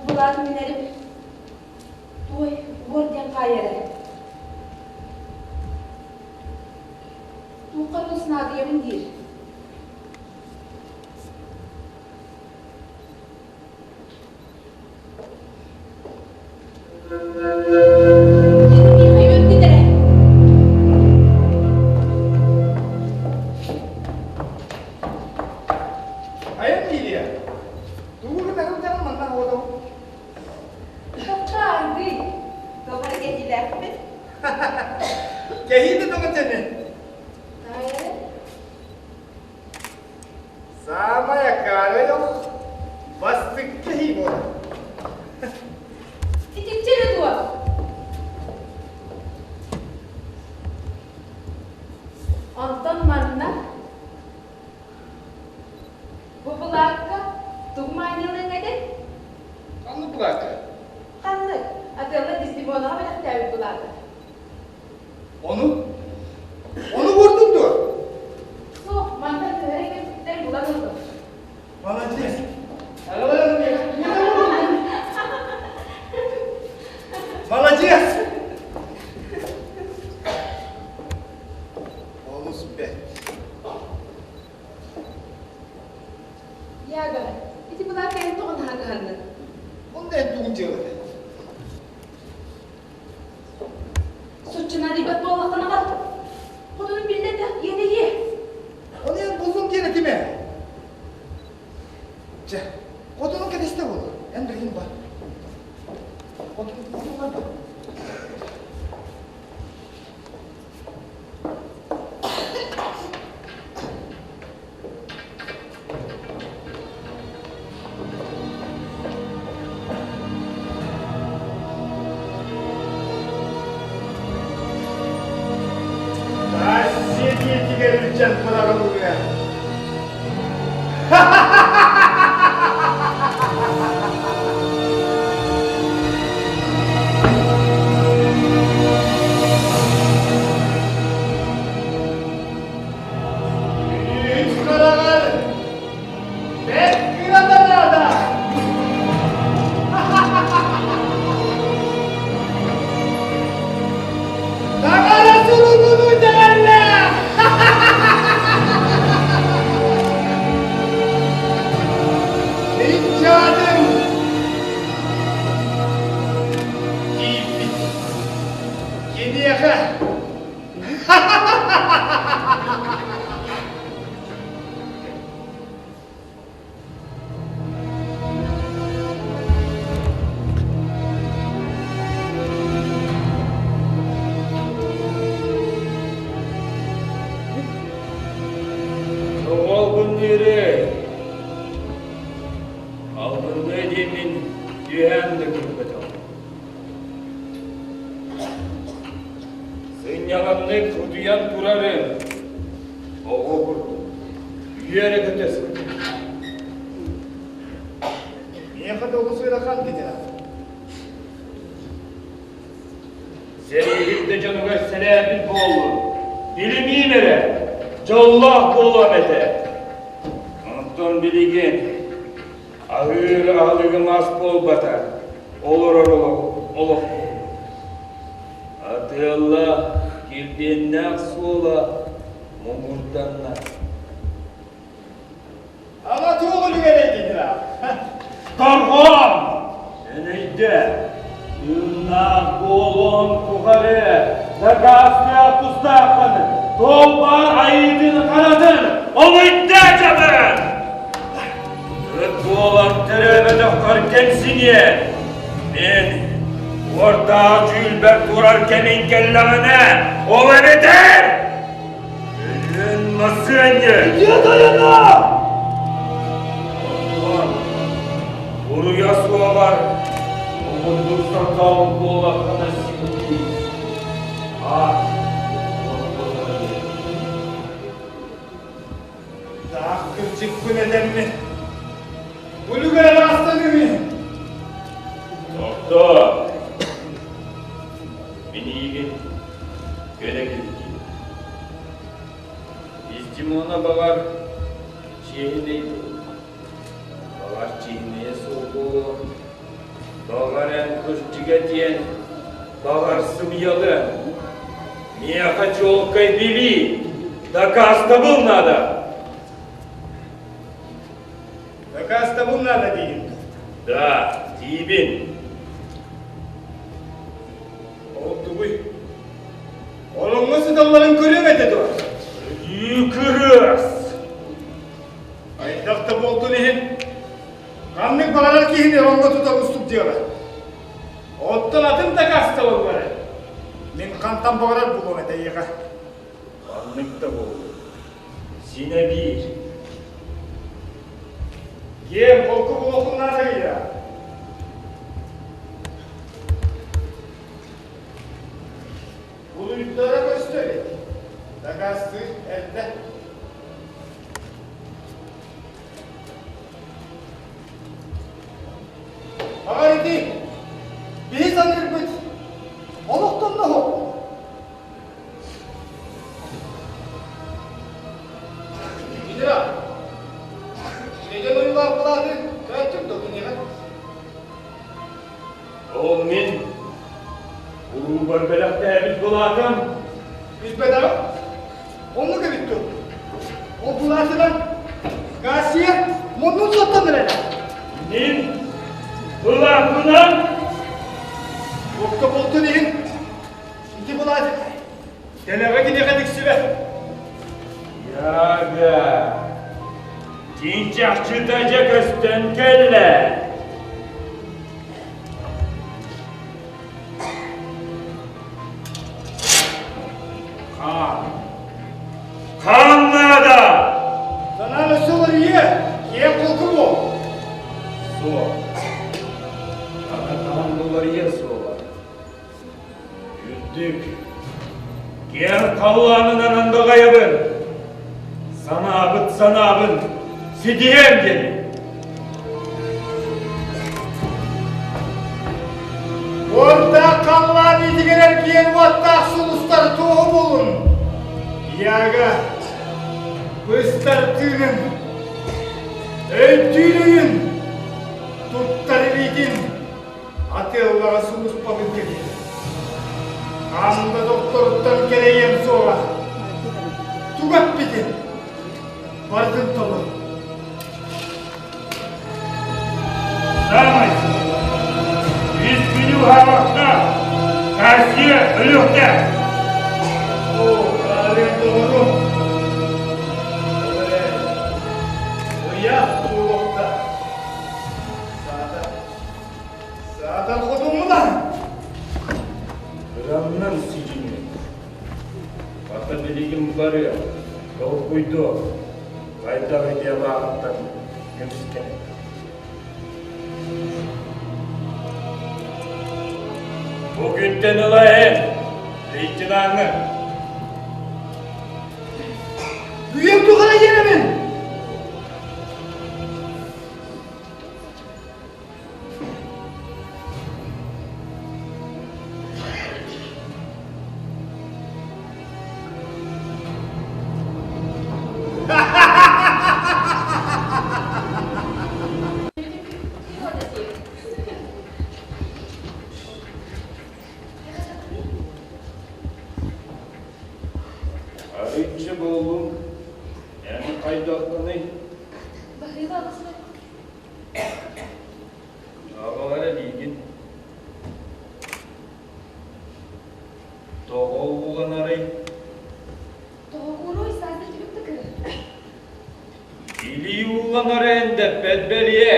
Былаатын билэрим туой уор диэн хаайара. Туохха тус наадыйабын диир. Миэхэ үөрдүн эрэ. Айан Лилия, тугу гына сылдьаҕын манна оҕотом? Таптаардый, тоҕо кэһиилээхпин? Кэһии да тоҕо дьэни? Таайары? Саамай акаары олох бастык кэһии буолар. Итиччэ эрэ дуо? Онтон манна Бу былаакка тугу маанньалыаҥ этэй? Ханнык былаакка? Ханнык? Отелло Дездемонаҕа бэлэхтээбит былаата. Ону? Ону уурдуҥ дуо? Суох, мантан төһө кэлбиттэр булан ыллым. Молодец! Молодец! Олус бэрт. Яга, ити былаакка эн тоҕо наһаа кыһаннын? Онно эн тугун дьыалата? Соччо наадыйбат буоллаххына аҕал. Хотунум биллэ да, иэдэйиэ. Ону эн буллум диэн этимэ. Чэ, хотунуҥ кэтэстэ буолуо. Эн билигин бар. Хотун, хотун барда. Россия диэтигэр илдьэн быраҕыллыа. Үс хараҕар бэрт кырата наада. Таҥара суругунуу Киниэхэ. Тоҕо албынныырый? Албынныа диэммин түһээн да көрбөтөҕүм. Сынньалаҥнык утуйан турарым, оҕо курдук, үөрэ-көтө сылдьар. Миэхэ да олус ыарахан генерал. Сэрииһит да дьонугар сэлээбит буоллун, билимиим эрэ, дьоллоох буолуом этэ. Онтон билигин аһыыр аһылыгым ас буолбата, олорор олох олох Атыаллаах килбиэннээх суола муҥурданна. Ама туох үлүгэрэй генерал? Торҕоон! Эн өйдөө, тыыннаах буолуон тухары дакаастыах тустааххын, туох баар айыытын-харатын олуйдаа дьабын! Ыт буолан төрөөбөтөххөр кэмсиниэ, мин уордаах дьүүлбэр турар кэмиҥ кэллэҕинэ, ол эбэтэр Өлүөн масыанньы! Дьиэ тойоно! Онтон буруйа суоҕар уһуннук сордообут буоллаххына син аат Таах кырдьыкпын этэммин. Үлүгэр араастаныый. Тохтоо! Мин эйигин көнө киһи Дездемона баҕар чиэһинэй буолуо. Баҕар чиэһинэйэ суох буолуо. Баҕар эн кырдьыга диэн, баҕар сымыйалыан. Миэхэ чуолкай билии, дакаастабыл наада. Дакаастабыл наада диигин Да, диибин. Ол тугуй? Ороҥҥо сыталларын көрүөм этэ дуо? Өлүү кырыас! Хайдах да буолтун иһин, ханнык баҕарар киһини ороҥҥо тутар устук дьыала. Оттон атын дакаастабыл бары. Мин хантан баҕарар булуом этэ эйиэхэ. Ханнык да буоллун. Синэ биир. Киэҥ холку буолуоххун наада ыйа. Булуйдара көстө илик. Дакаастыыр эрдэ. Баҕар ити биһи саныырбыт олохтонно Генерал, Среден ойуулаах былааты көттүм да киниэхэ. Ол мин уруубар бэлэхтээбит былаатым. Билбэтэҕим. Оннук эбит дуо? Ол былаатынан Гарсия муннун соттон эрэрэ. Мин былааппынан Туохта буолтун иһин Ити былаат дэлэҕэ киниэхэ тиксибэт. Яга, дьиҥ чахчыта дьэ көстөн кэллэ. Хаан. Хаан наада! Санаан өссө уларыйыа, киэҥ холку буол. Суох. Аны хаан уларыйыа суоҕа. Үрдүк, киэҥ халлаанынан андаҕайабын, санаабыт санаабын ситиһиэм диэни. Уордаах халлаан иитигэр эргийэн уоттаах сулустар туоһу буолун. Яга, быстар тыынын, өйдүүр өйүн, туттар илиитин Атыыллаҕа сулуспабын кэбиһэр. Хаан да докторуттан кэлэйиэм суоҕа. Тугу эппитин барытын толор. Саамай үс күнү уһаабакка Россия өлүөхтээх! Оо, хаарыан доҕорум! Ол эрээри, ыйаах туолуохтаах. Саатар, саатар хотуҥҥунан! Кырамнан сидьиҥи. Хата билигин барыа, толкуйдуо, хайдах идеялааҕыттан көмүскэнэр. Бу күнтэн ыла эн, лейтенаҥҥын. Үйэм тухары иэрэбин! Арыычча буоллум, эн хайдаххыный? Баһыыба алысмын. Аҕалара диигин. Тоҕо ууланарый? Тоҕо кууруй саазда түбүк да кыры. Илии ууланара эндэппэт бэлиэ.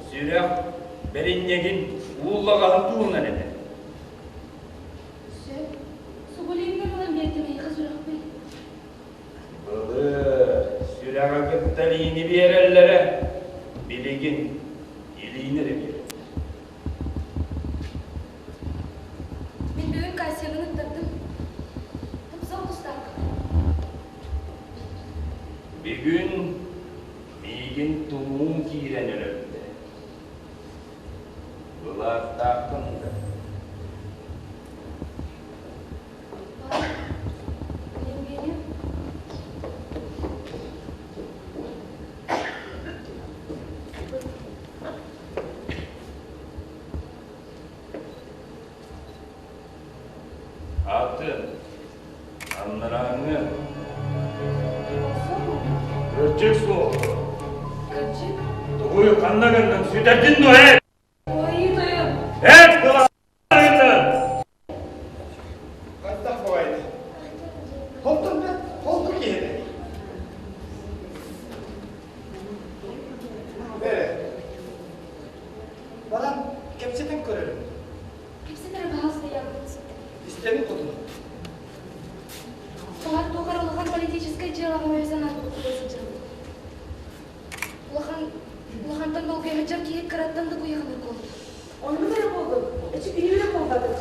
Сүрэх бэринньэгин ууллаҕаһын туһунан этэ. Сөп. Субулиҥҥа ылан биэрдим эйиэхэ сүрэхпин. Былыр сүрэҕи кытта илиини биэрэллэрэ, билигин илиини эрэ биэрэллэр. Мин бүгүн Кассиябын ыттардым. Тупса оҕустааххын. Бүгүн миигин тумуум киирэн өлөрдө. Былаастааххын да. Атын, анарааҥҥы. Кырдьык суох. Кырдьык? Тугуй ханна гынныҥ сүтэрдин дуо эн? Ой, тойон. Эт былаанын! Хайдах баҕайыный? Холтон бэт холку киһи этэ. Бэрэ. Баран кэпсэтэн көрөрүм. Кэпсэтэрэ баһаалыста Якут. Истэбин хотун. Баҕар туох эрэ улахан политическай дьыалаҕа өйө санаабыт курдук сылдьабыт. Улахан, улахантан долгуйа сылдьар киһи кыраттан да куйаханар куолута. Оннук эрэ буоллун, эчи күнүүрэ буолбатым.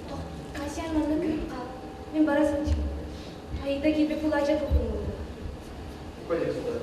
Тох, Касян манна күн хаал. Мин бара сылдьыым. Аида киирбит булаача тутуннулар. Уходи сюда.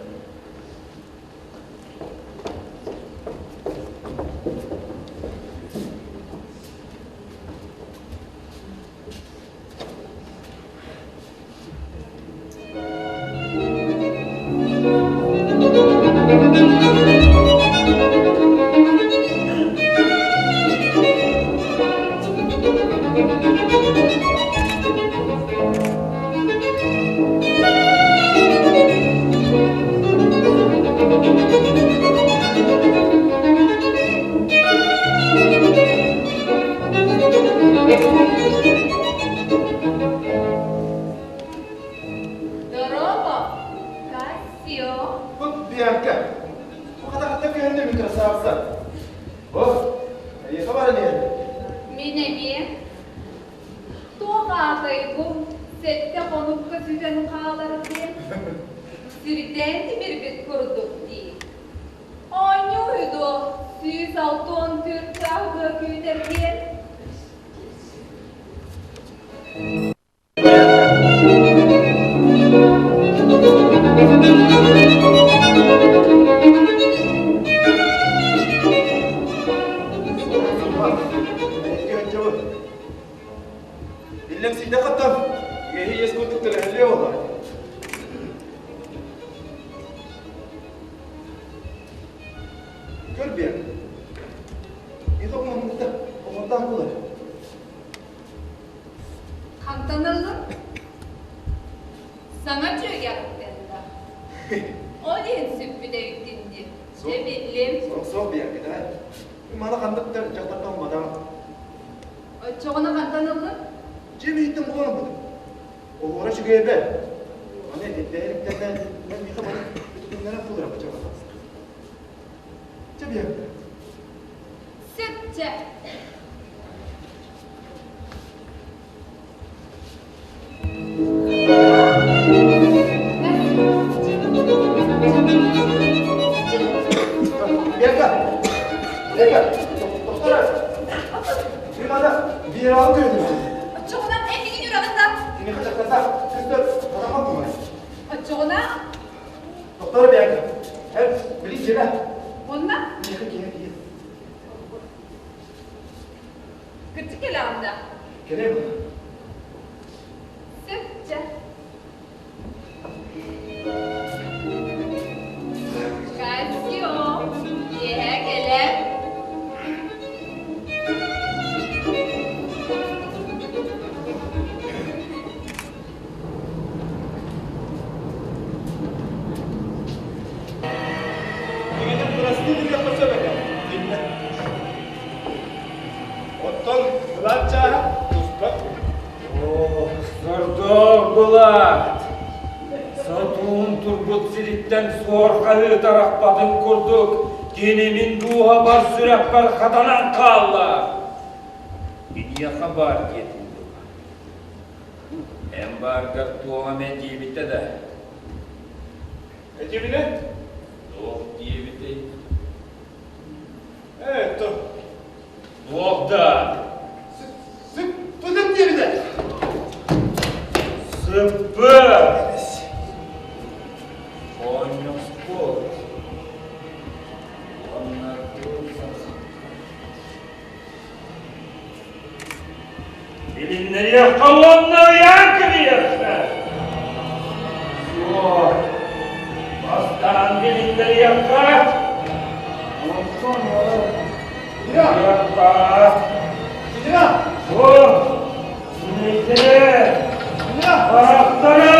Дорообо, Кассио. Вот Бианка. Хата-хата көһүннэ мин красавца. О, эйиэхэ баран иһэн. Мин эмиэ. Туох аатай бу сэттэ хонукка сүтэн хаалар диэн? Сирдээн тимирбит курдук дии. Оонньуу үһү дуо, 164 чааһыга күүтэр диэн? Иллэҥ сийдэххэ Үөһи иэс курдук төлөһүллүө буолла. Көр биэр. Ито оҥоһунда, оҥордаах буолар. Хантан ыллын? Саҥа дьүөгэҕиттэн да. Ол иһин сүппүт эбиккин дии. Дьэ биллим. Суох, суох биэркэ, давай. Маны ханнык да дьахтартан умматаҕым. Оччоҕуна хантан ыллыҥ? Дьиэм иһиттэн булан ылбытым. Оһуора үчүгэйэ бэрт. Аны этэрдээриктэрнэ мен миэхэ бары үтүгүннэрэн тыл эрэ бачарбатах. Чэ биһэктэ. Сөп чэ. Бека! Бека! Доктор! Примада, генералын көрдүм. Оччоҕуна эн миигин үрэҕин да? Кини хачактарда, көстөр, хатаммат буолар. Оччоҕуна? Доктор Бека, эн билин дьиэлэ. Онна? Миэхэ киһи киһи. Кырдьык кэлэҕин да? Кэлэм. Сөп, чэ. Кассио, киэһэ кэлэн. Дьиҥинэн бырастыы гыныахха сөп этэ, иннэ. Оттон былаат чааһа туспа. Оо, сордоох былаат! Сотуун турбут сириттэн суор хаһыы тарахпатын курдук, кини мин дууһабар сүрэхпэр хатанан хаалла. Киниэхэ баар диэтин дуо? Эн бааргар туох эмэ диэбитэ да? Этибинэ? Туох диэбитэй? Ээ, то. Туох да? Сыппытым диэбитэ. Сыппыт! Оонньоспут. Уонна Билиннэриэххэ уонна ыйаан кэбиһиэххэ! Суох, бастаан билиннэриэххэ! Онтон ыйыахха! Суох, синэйдэрэ! Харахтара!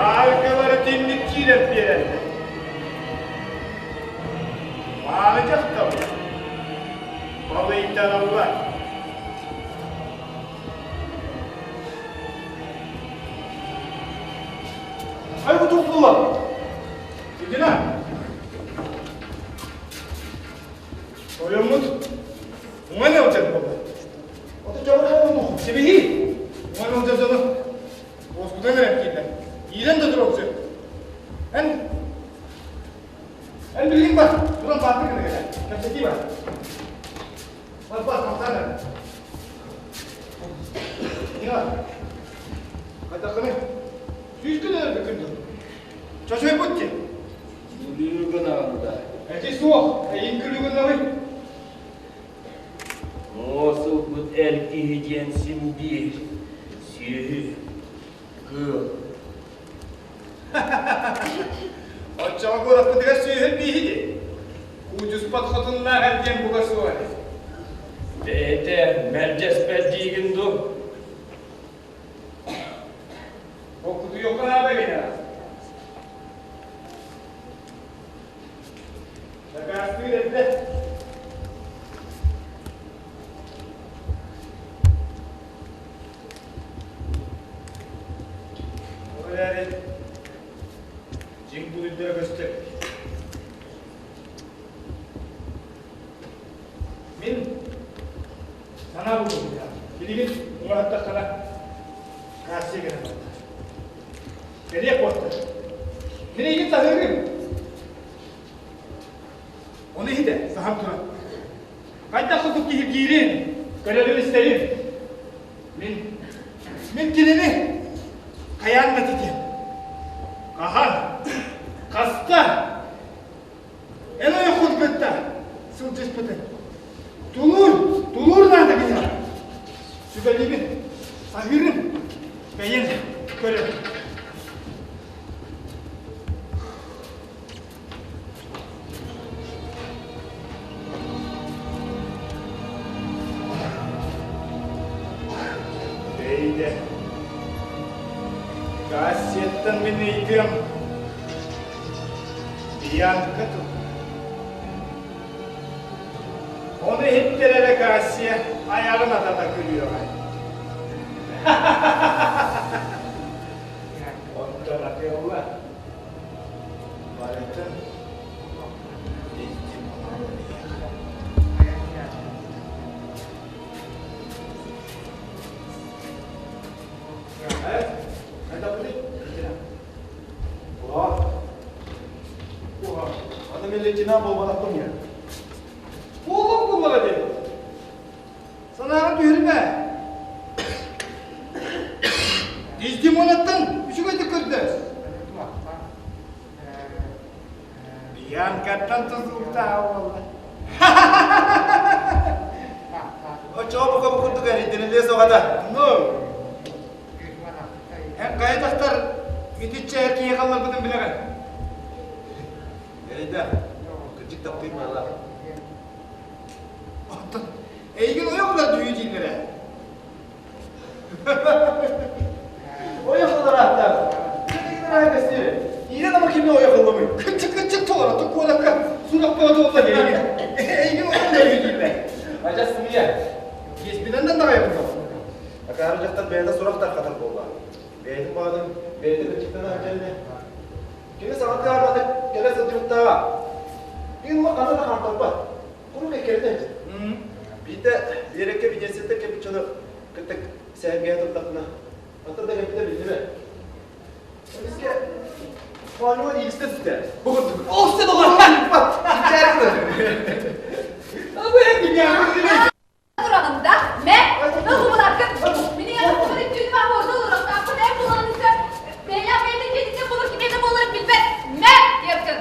Аалкалары тинник киирэн биэрэллэр. Мааны дьахталлар. Балыйтараллар. Ай бу туох буолла? Дина! Тойоммут уҥан ыалдьар буолла. Ото дьабархай Сибиһи уҥан ыалдьар дьону уоскутан эрэн киирдэ. Иирэн да туруохсу. Эн эн билигин бар, туран бааттык гына кэлэ. Кэпсэтии бар. Бар бар, хамсаан эрэ. Нина, хайдаххыный? Сүүскүн өлөрбүккүн дуо? Чочуйбут дии. Күлүү гынаҕын да. Эти суох, эйин күлүү гыннабый. Муос ылбыт эр киһи диэн син биир сүөһү, кыыл. Оччоҕо куораппытыгар сүөһү бииһи дии. Куудьуспат хотуннаах эр диэн бука суох этэ. Бэйэтэ мэлдьэспэт диигин дуу? Оккутуйуохха наада генерал. Дакаастыыр эрдэ. Ол эрээри дьиҥ буруйдара көстөр. Мин санаа булбутум. Билигин уҥаһыттаххына кассия гынан барда. Кэлиэх буолта. Мин эйигин таһыырым. Ону иһитэ, саһан туран. Хайдах курдук киһиргиирин, көрөрүн-истэрин. Мин, мин кинини хайаан да титиэм. Хаһан, хаста, эн ойоххун кытта сылдьыспытын. Тулуур, тулуур наада киниэхэ. Сүбэлиибин, саһыырым, бэйэҥ көрөр. Бэйдэ. Кассияттан мин ыйытыам. Бианка тыл. Ону иһиттэр эрэ Кассия айаҕын атата күлүөҕэ. Онтон атыылла барытын Аны мен лейтенант буолбатахпын я. Буолуох буоллаҕа дии. Санааҕа түһэримэ. Дездемонаттан үчүгэйдик көрдөс. Бианкаттан тутулуктааҕа буолла. Оччоҕо бука бу курдук эрийдиниллиэ суоҕа Ну, эн хайа дьахтар итиччэ эр киһи халларбытын билэҕин? Эрэйдээх, кырдьык таптыыр баҕалаах. Оттон эйигин ойох ылар дьүһүй дииллэрэ. Ойох ылар ааттаах. Кырдьык көстүө. Иирэн ама кимне ойох ылламый? Кырдьык кырдьык толоро туккуолакка сурах бөҕө туолла эйигин. Эйигин ойох ылар дииллэр. Адьас сымыйа. Киэспинэн да даҕайабын Акаары дьахтар бэйэтэ сурах тархатар буолла. Бэйэтин баҕатын бэйэтэ кырдьыктана сылдьан Кини саҥа тыаҕа кэлэ сылдьыбыттааҕа. Мин ула ханна да хаамтарбат. Куруук эккирэтэ. Биирдэ Биэрэккэ Венецияттан кэлбит дьону кытта сэһэргэһэ турдахпына, онтон да кэлбитэ биллибэт. Эмискэ моонньугар иилистэ түстэ. Бу курдук. Ол сен оҕо! Тураҕын да, мэ, ылбыларгын, мини ятыктыбын түүн баһуорда олорохтоохпун эр буланыса, бэйэлээх бэйэтин дьиэтиттэн булар кимиэнэ буоларын билбэт, мэ, диэбитин.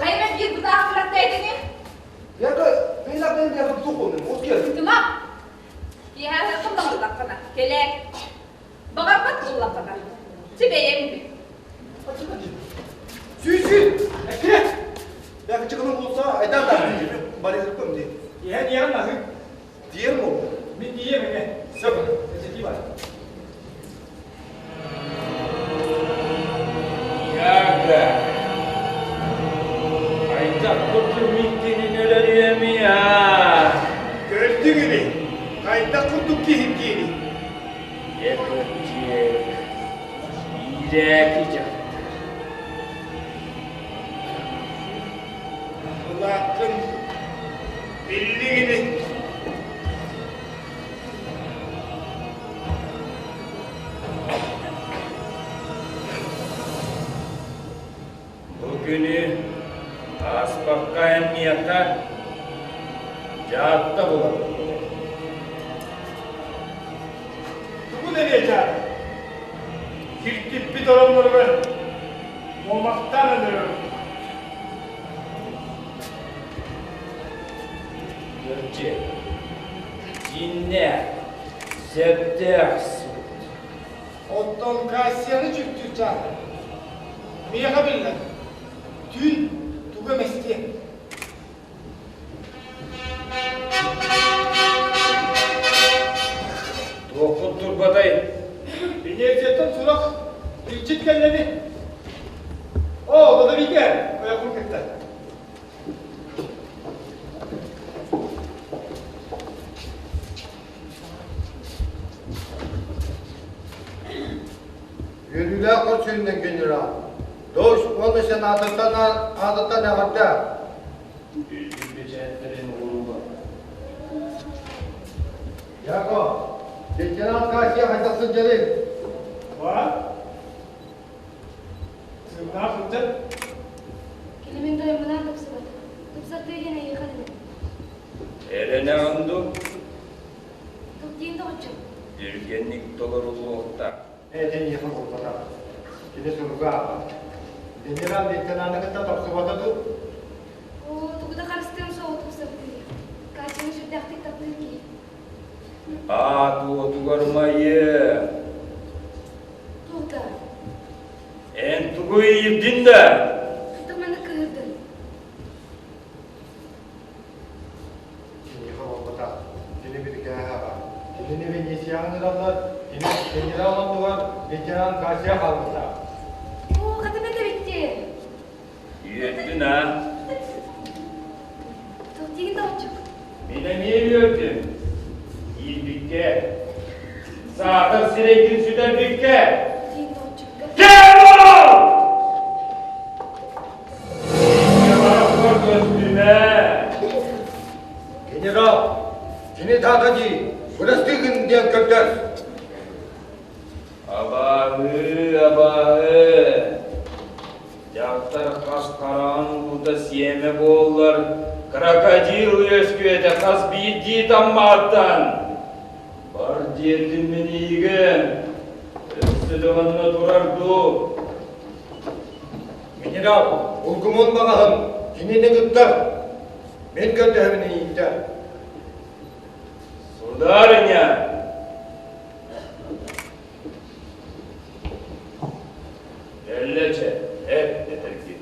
Хайа биир бытаах турарта этини? Яка, бэйэлээх бэйэн диэххэ туох буоллун, ол киэр. Тыма, киэһэ ыһыаххын баҕардаххына, кэлээр. Баҕарбат буоллаххына, чи бэйэҥ бил. Сүүсү! Эккирэ! Я кычыкының болса, айдан да барыһырпым дии. Иһэн иһэн аһы. Диер мо? Мин дием эне. Сөп. Сэтии бар. Яга. Хайдах курдук мииккинин өлөрүөмүй аа? Көрдүҥ ини. Хайдах курдук киһин киини. Эпэрдиэк, иирээки дьахтар. Былааккын биллиҥ ини. Бу күнү ааспакка эн миэхэ дьаатта булабын. Тугун эмиэ дьаат? Киртиппит оронноругар муомахтаан өлөрөр. Кырдьык, дьиҥнээх, сөптөөх суут. Оттон Кассияны чүптүүр чаата. Миэхэ биллэр. Түүн тугу эмэ истиэ. Туоххут турбатай? Венецияттан сурах илдьит кэллэни. О, Лодовике, ойохун кытта. Үөрүүлээх көрсүһүүнэн генерал, Дождь уонна сенатордан аатыттан эҕэрдэ! Үрдүк бэчээттэрин уурууга. Яко, лейтенант Касия хайдах сылдьарый? Ба? Сыгнаах сылдьар. Кини мин тойоммунаан тупсубат. Тупсартыы диэн эйиэхэ дэнэр. Эрэнэҕин дуу? Туох диэн доҕоччум? Түргэнник толоруллуохтаах. Этин ийэхэ буолбатах. Кини суруга ааҕар. Генерал лейтенаны кытта тапсыбата дуу? Оо, тугу да харыстыам суоҕа тупсабытыгар. Катяны сүрдээхтик таптыыр киһи. Аат уотугар умайыы. Туох да? Эн тугу иирдин да? Кытта маннык кыһырдын. Киниэхэ буолбатах, кини бирикээһэ баар. Кинини Венецияҕа ыҥыраллар, кини генерал оннугар лейтенант Кася хаалбыта. Оо, хата бэт эбит дии. хараҕын уута сиэмэ буоллар, крокодил үөскүөтэ хас биирдии таммааттан. Бар диэтим мин эйигин, өссө да манна турар дуу? Генерал, улгумун баҕаһын кинини кыттар. Мин көрдөһөбүн эйииттэн. Сударыня! Эллэчэ, эт этэргит.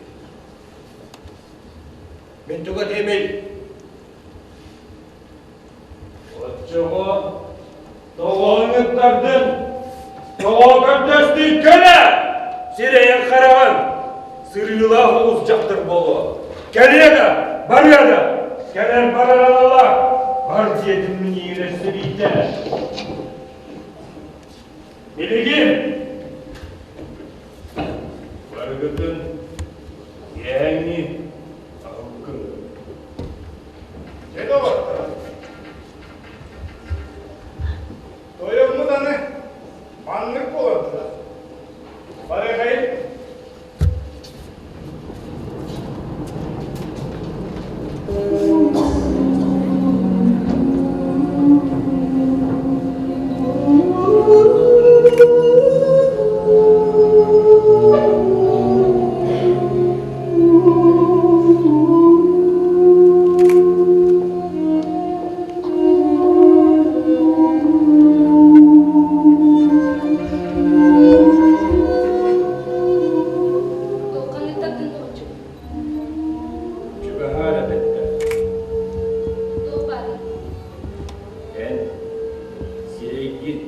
Мин тугу этиэмий? Оччоҕо тоҕо ыҥыттардын? Тоҕо көрдөстүн кэлэ! Сирэйин хараҕын сырыылаах оҕус дьахтар буолуо. Кэлиэ да, барыа да, кэлэр барар аналаах, бар диэтим мин иирэр сэбиитэ. Билигин барыгытын киэһэҥҥи аһылыккын Дьэ доҕоттор, тойоммут аны маннык буолан турар. Барыахайын. Туохханнык тардын доҕоччук? Чугаһаар эбэттэ. Туох баарый? Эн сирэйгин,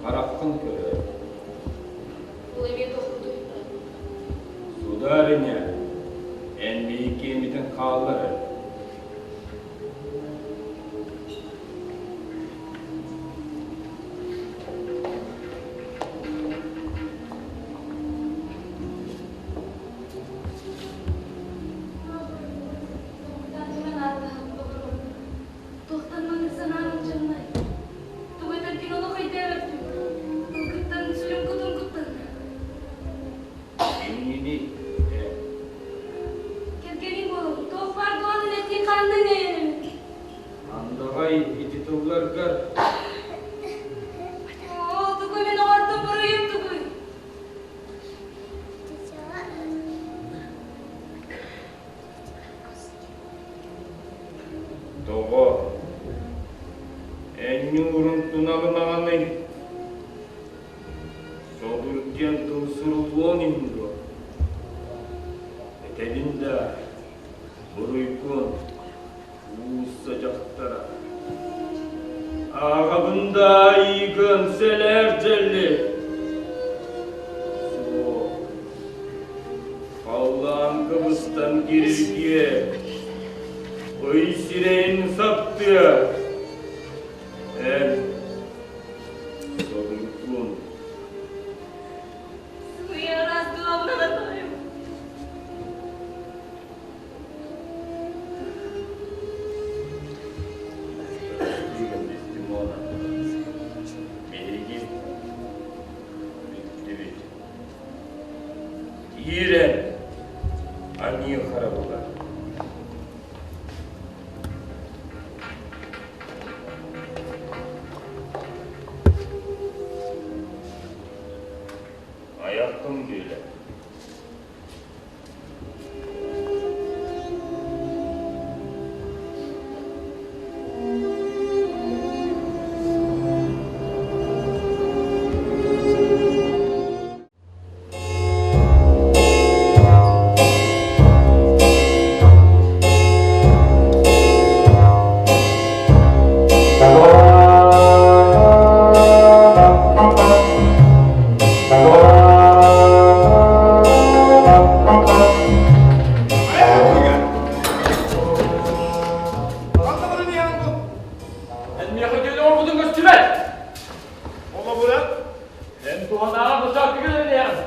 хараххын көрөөр. Ол эмиэ туохпутуй? Сударыня, эн биһиккиэмитин хааллар Туохтан маннык санаам алдьаннай? Тугу этэргин олох өйдөөбөппүн. Тылгыттан сүрүм кутум куттанна. Кинини ээ. Кэргэниҥ буолан, туох баар дуонун этиин хаанныын эйэлэммит. Андаҕай ити тылларгар Оо, тугу мин оҥордум буруйум тугуй? Тоҕо? Эн ньуурун тунаҕынаҕыный? Содур диэн тыл суруллуон иһин дуо? Этэбин да, буруйгун, уулусса дьахтара. Ааҕабын да айыыгын сэлээр дьэлли. Суох. Халлаан кыбыстан кирилгиэ, ый сирэйин саптыа. Эн содургун. Сымыйа ыраас дуомнаҕа тойум. Димона, биһиги бүттүбүт. Киирэн аньыы харабыла. Айаххын бүөлэ. Эн миэхэ үтүөнү оҥорбутуҥ көстүбэт! Холобура? Эн туһанааҕар бочааккыгын эриэҕин.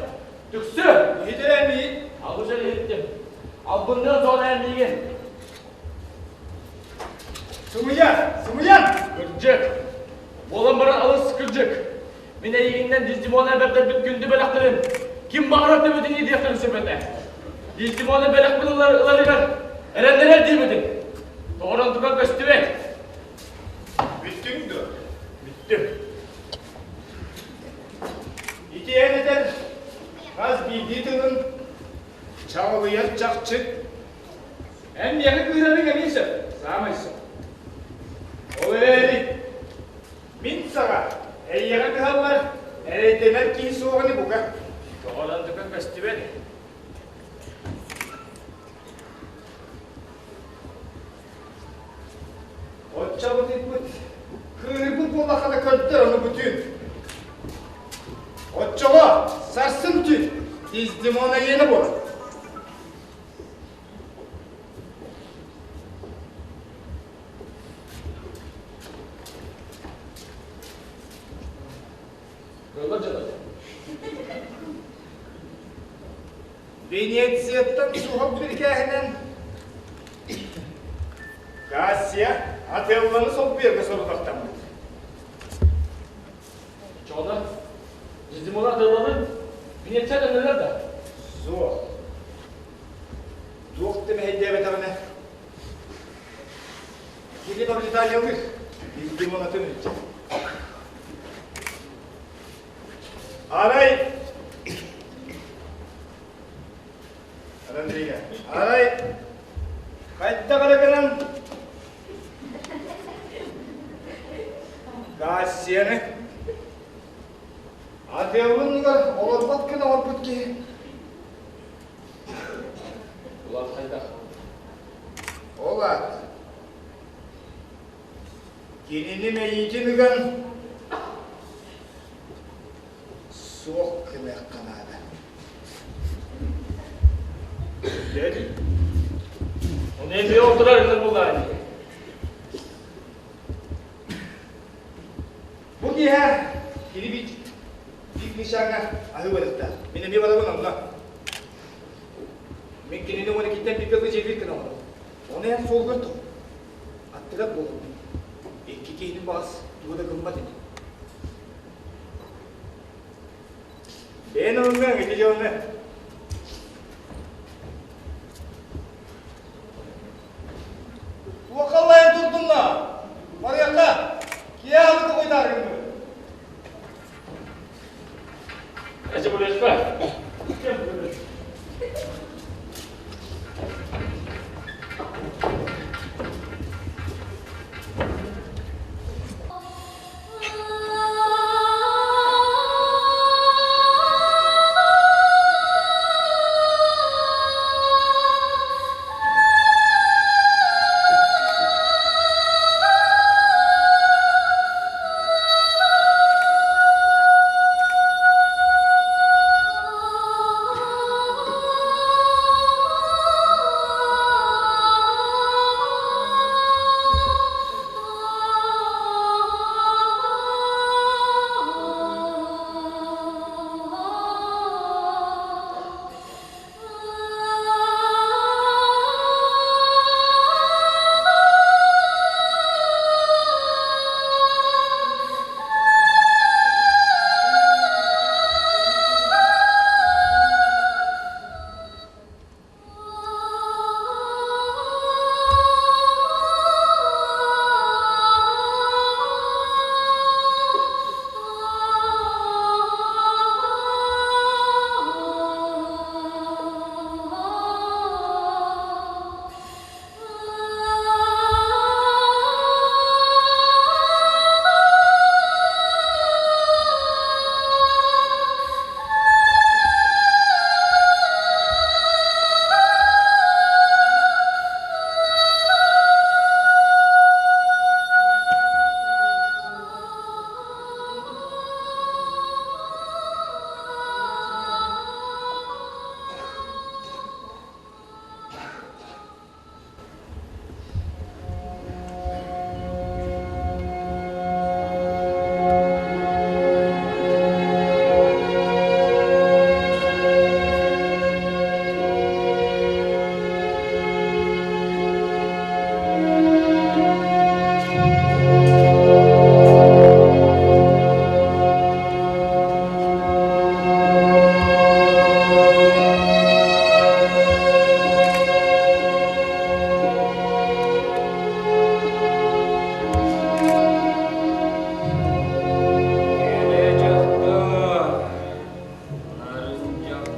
Түксү! Иһитирэн миин. Алгыс эрэ иһиттим. Албынныан соҕон эн миигин. Сымыйа! Сымыйа! Кырдьык! Буолан баран алыс кырдьык! Мин эйигиннэн Дездемона эбэрдэрбит күндү бэлэхтэрин ким баҕарар төбөтүн иитиэхтэрин сөп этэ. Дьиздимоны бэлэхпин ыларыгар эрэннэрэр диэбитиҥ. Тоҕо онтука көстүбэт. Бүттүҥ дуо? Бүттүм. Ити эн этэр хас биирдии тылын чаҕылыйар чахчы. Эн миэхэ кыырарыҥ эмиэ сөп, саамай сөп. Ол эрээри мин саҕа эйиэхэ кыһаллар эрэйдэнэр киһи суоҕун бука. Тоҕо онтука көстүбэт. Оччобут ыппыт, кыыһырбыт буоллаххына көрдөр ону бүтүн. Оччоҕо сарсын түүн Дездемона иэнэ буолар. Кыаллар дьоно. Венецияттан суһал бирикээһинэн Кассия Отеллоны солбуйарга сорудахтаммыт. Чоҕуна, Дездемона Отеллоны Венеция дэнэллэр да? Суох. Туох да мэһэйдээбэтэҕинэ, кини Мавританиялыыр Дездемонатын илдьэ. Арай Андрея, арай хайдах эрэ гынан Кассияны Отеллонугар олорбот гына оҥорбут киһи. Улаат хайдах? Ол аат Кинини мэйиитин ыган суох гыныахха наада. Дьэ, Оны эмиэ отурар гына булаани. Бу киэһэ кини бит бик нишаҥҥа аһыы барыахтаах. Мин эмиэ барабын онно. Мин кинини уон иккиттэн бииргэ дьиэлиир гына олоробун. Ону эн суолгар тур. Аттыгар буолабын. Икки киһини баҕас тугу да гыммат ини. Бэйэн ылыҥҥа ити дьыаланы. Туохаллайан турдунна? Барыахха! Киэһэ аһылыкка хойутаарыгын Эчи булешпа.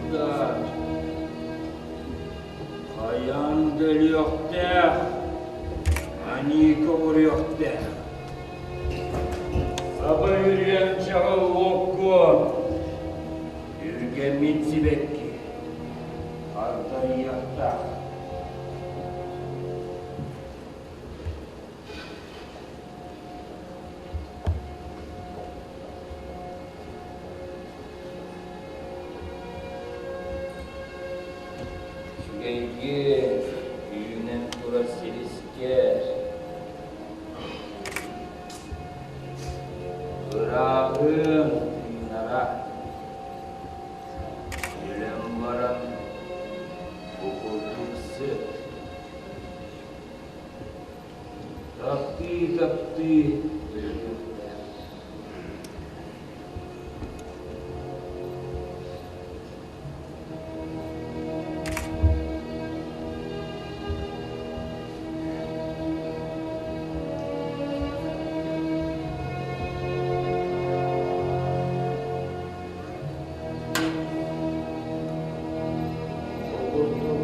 Сылдьар. Хайаан да өлүөхтээх, аньыыка уруйуохтаах. Саба үрүйэн чаҕыл уоккуон, үргэммит сибэкки хардарыйыахтаах. Үчүгэйгин үүнэн турар силискэр Ырааҕын тыынара Өлөн баран бу курдук сыт Таптыы-таптыы өлүөхтээх. Ол курдук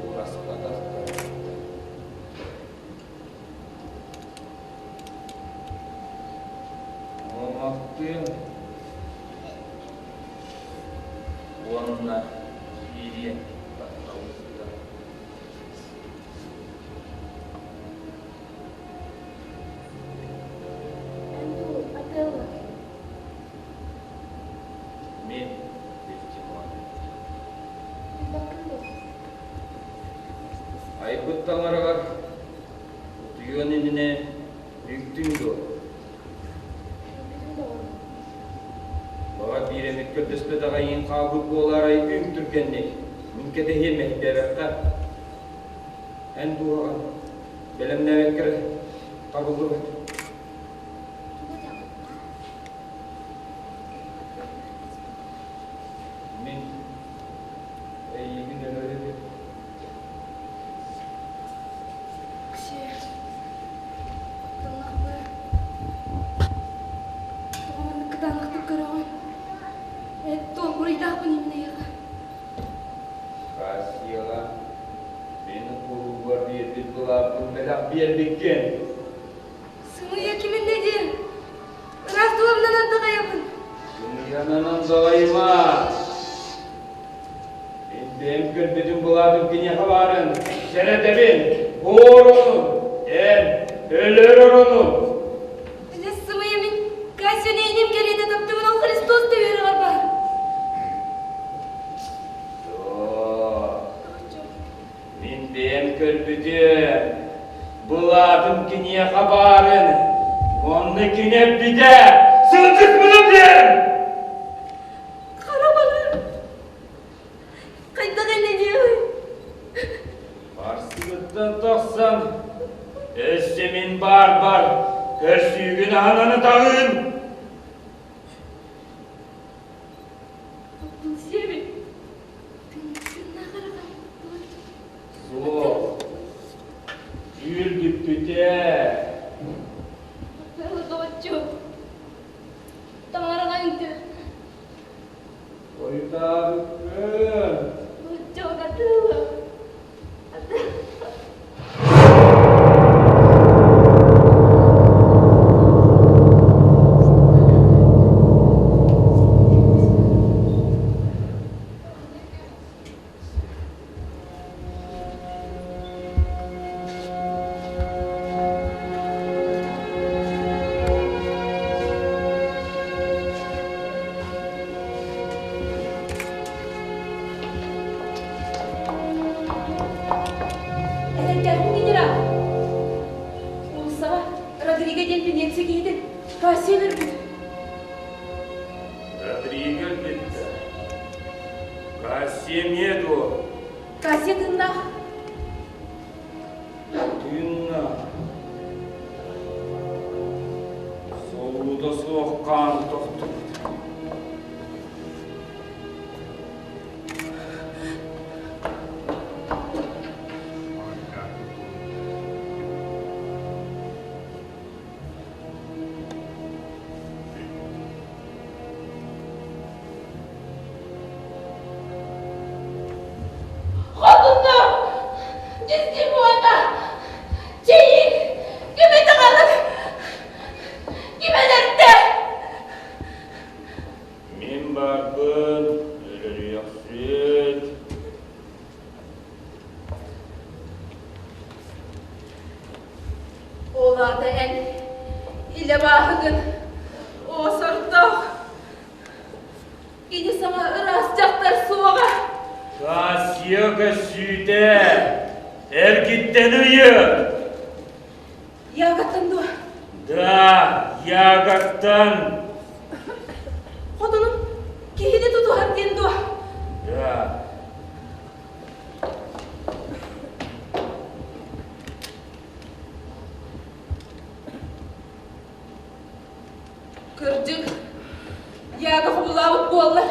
уураспатах Муомахтыын уонна киириэн батталыттан. Эн дуу, Отелло? Мин Дельтимон. Билбэккин дуо? Айбыт таҥараҕар утуйуон иннинэ үктүҥ дуо? Үҥпүтүм доҕорум. Баҕар биир эмит көрдөспөтөх эйигин хаалбыт буолаарай үҥ түргэнник. Мин кэтэһиэм мэһэйдээбэххэ. Эн дууһаҕын бэлэмнээбэккэ эрэ табыллыбат. Тугу этэҕин? Мин эйигин өлөрөбүн. Ксия, куттаннахпы. Тоҕо маннык кытаанахтык көрөҕүн? Эт туох буруйдаахпын имин эйиэхэ? Кассияҕа мин кулуубар биэрбит былааппын бэлэх биэрбиккин. Сымыйа киминнэ диэн? Ыраас тылымнан андаҕайабын. Сымыйанан андаҕайыма. Мин бэйэм көрбүтүм былаатым киниэхэ баарын сэрэтэбин, буор ону, эн өлөр орону. Өлө сымыйа мин Кассия нейним кэриэтэ таптыбын ол Христос да үөрэҕэр баар. Мин бэйэм көрбүтүм, былаатым киниэхэ баарын, уонна кини эппитэ, сылдьыспытым диэн! Хара балар! Хайдах иннэ диэҕий? Барсыгыттан тахсан, өссө мин баарбар, көрсүүгүн аһынан ытаҕын! Оттон сиэбит тыыннаах эрэ Суох. Түүл бүппүтэ. Доҕоччу, таҥараҕа үҥкүү. Хойутаабыккын. Доҕоччуок атыылы. Эдэркээхпин генерал. Уулуссаҕа Родриго диэн Венеция киһитин Кассия өлөрбүт. Родриго өлбүт да. Кассия эмиэ дуо? Кассия тыыннаах. Тыыннаах. Солуута суох хаан тохтубут. Кассия көссүүтэ эргиттэн ыйыт! Яготтан дуо? Да, яготтан. Хотунум киһини тутуһар диэн дуо? Да. Кырдьык, Яга хобулаабыт буоллар,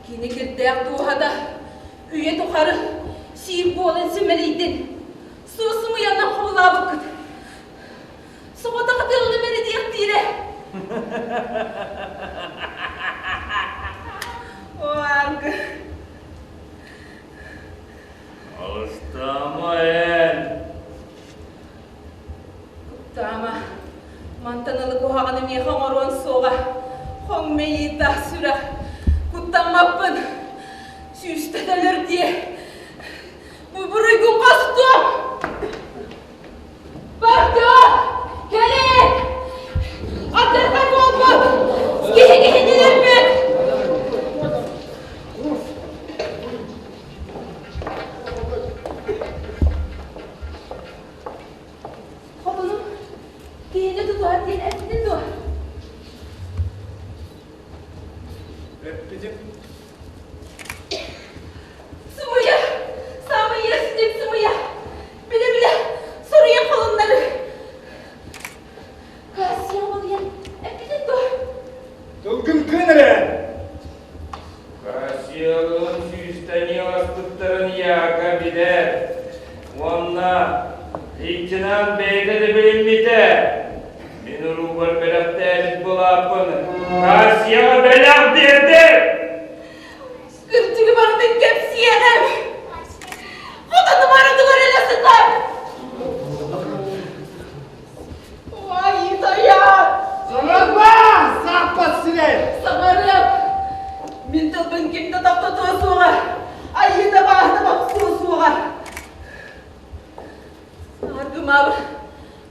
кини кирдээх дууһата үйэ тухары сиир буолан симэлийдин. Суос-сымыйанан хобулаабыккыт. Соҕотох атыылыным эрэ диэхтиирэ. О, аргы. Алыстаама эн. Куттаама, мантан ыла куһаҕаны миэхэ оҥоруон суоҕа. Хоҥ мэйиитаах сүрэх, куттаммаппын. Сүүстэ өлөр диэ. Бу буруйгун хостуом! Бардыа! Кэлин! Алдьархай буолбут! Киһи киһини өлөрбүт! Хотунум киһини тутуһар диэн эппитин дуо? Эппитим. Сымыйа! Саамай иэстик сымыйа! Билэ-билэ суруйан холуннары! Кассия балыйан эппитин дуо? Тылгын кыын эрэ! Кассиялыын сүүстэни ыласпыттарын Яка билэр. Уонна лейтенант бэйэтэ да билиммитэ. Мин уруубар бэлэхтээбит былааппын Кассияҕа бэлэх биэрдим! Кырдьыгы барытын кэпсиэҕим! Хотону барытыгар элэ сытар! Ой, тойон! Саҥарба! Сааппат сирэй! Саҥарыам! Мин тылбын ким да тохтотуо суоҕа! Айыыта бааһына бопсуо суоҕа! Аргымаабы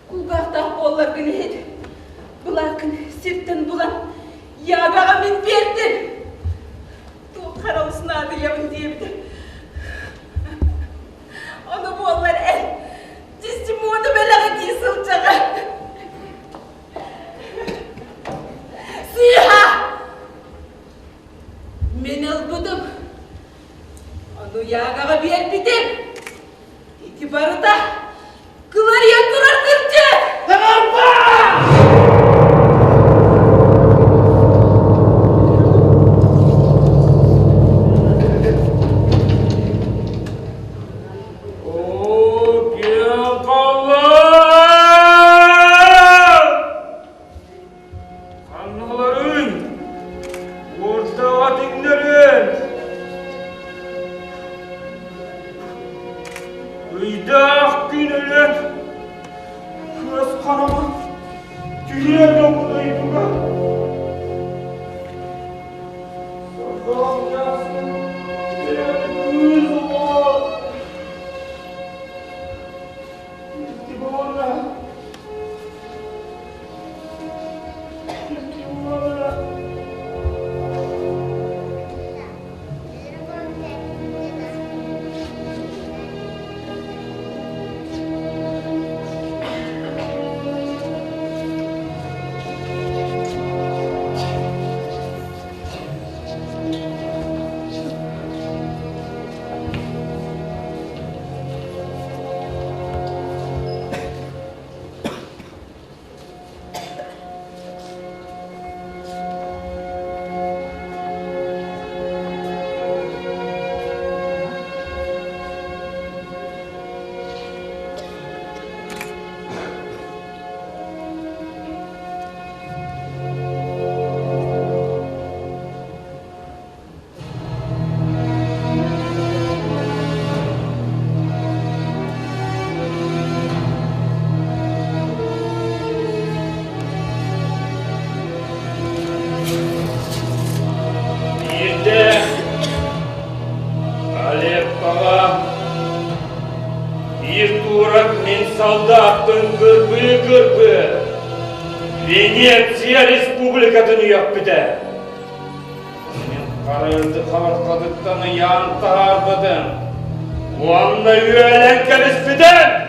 кулгаахтаах буолларгын иһит, былааккын сиртэн булан Ягаҕа мин биэрдим. Туох харалыс наадыйабын диэбитэ. Ону буоллар эн десятимуону бэлэҕи дии сылдьаҕын. Сыыһа! Мин ылбытым. Ону Ягаҕа биэрбитим. Ити барыта кыларыйан турар кырдьык! Саҥарба! Оо, киэҥ халлаан! Ханналарын уордаҕа тиҥнэрин! Ыйдаах күн өлөн, кыас хараҕын түһүө да бу дойдуга. Сордоох дьаасын төрөөбүт кыыс оҕо Дьикти буолла. Дьикти буолла. Биирдэ Алеппоҕа биир турок мин солдаттын кырбыы-кырбыы Венеция республикатын үөхпүтэ. Хара ынды хабарҕатыттан ыйаан таһаарбытын уонна үөлэн кэбиспитин!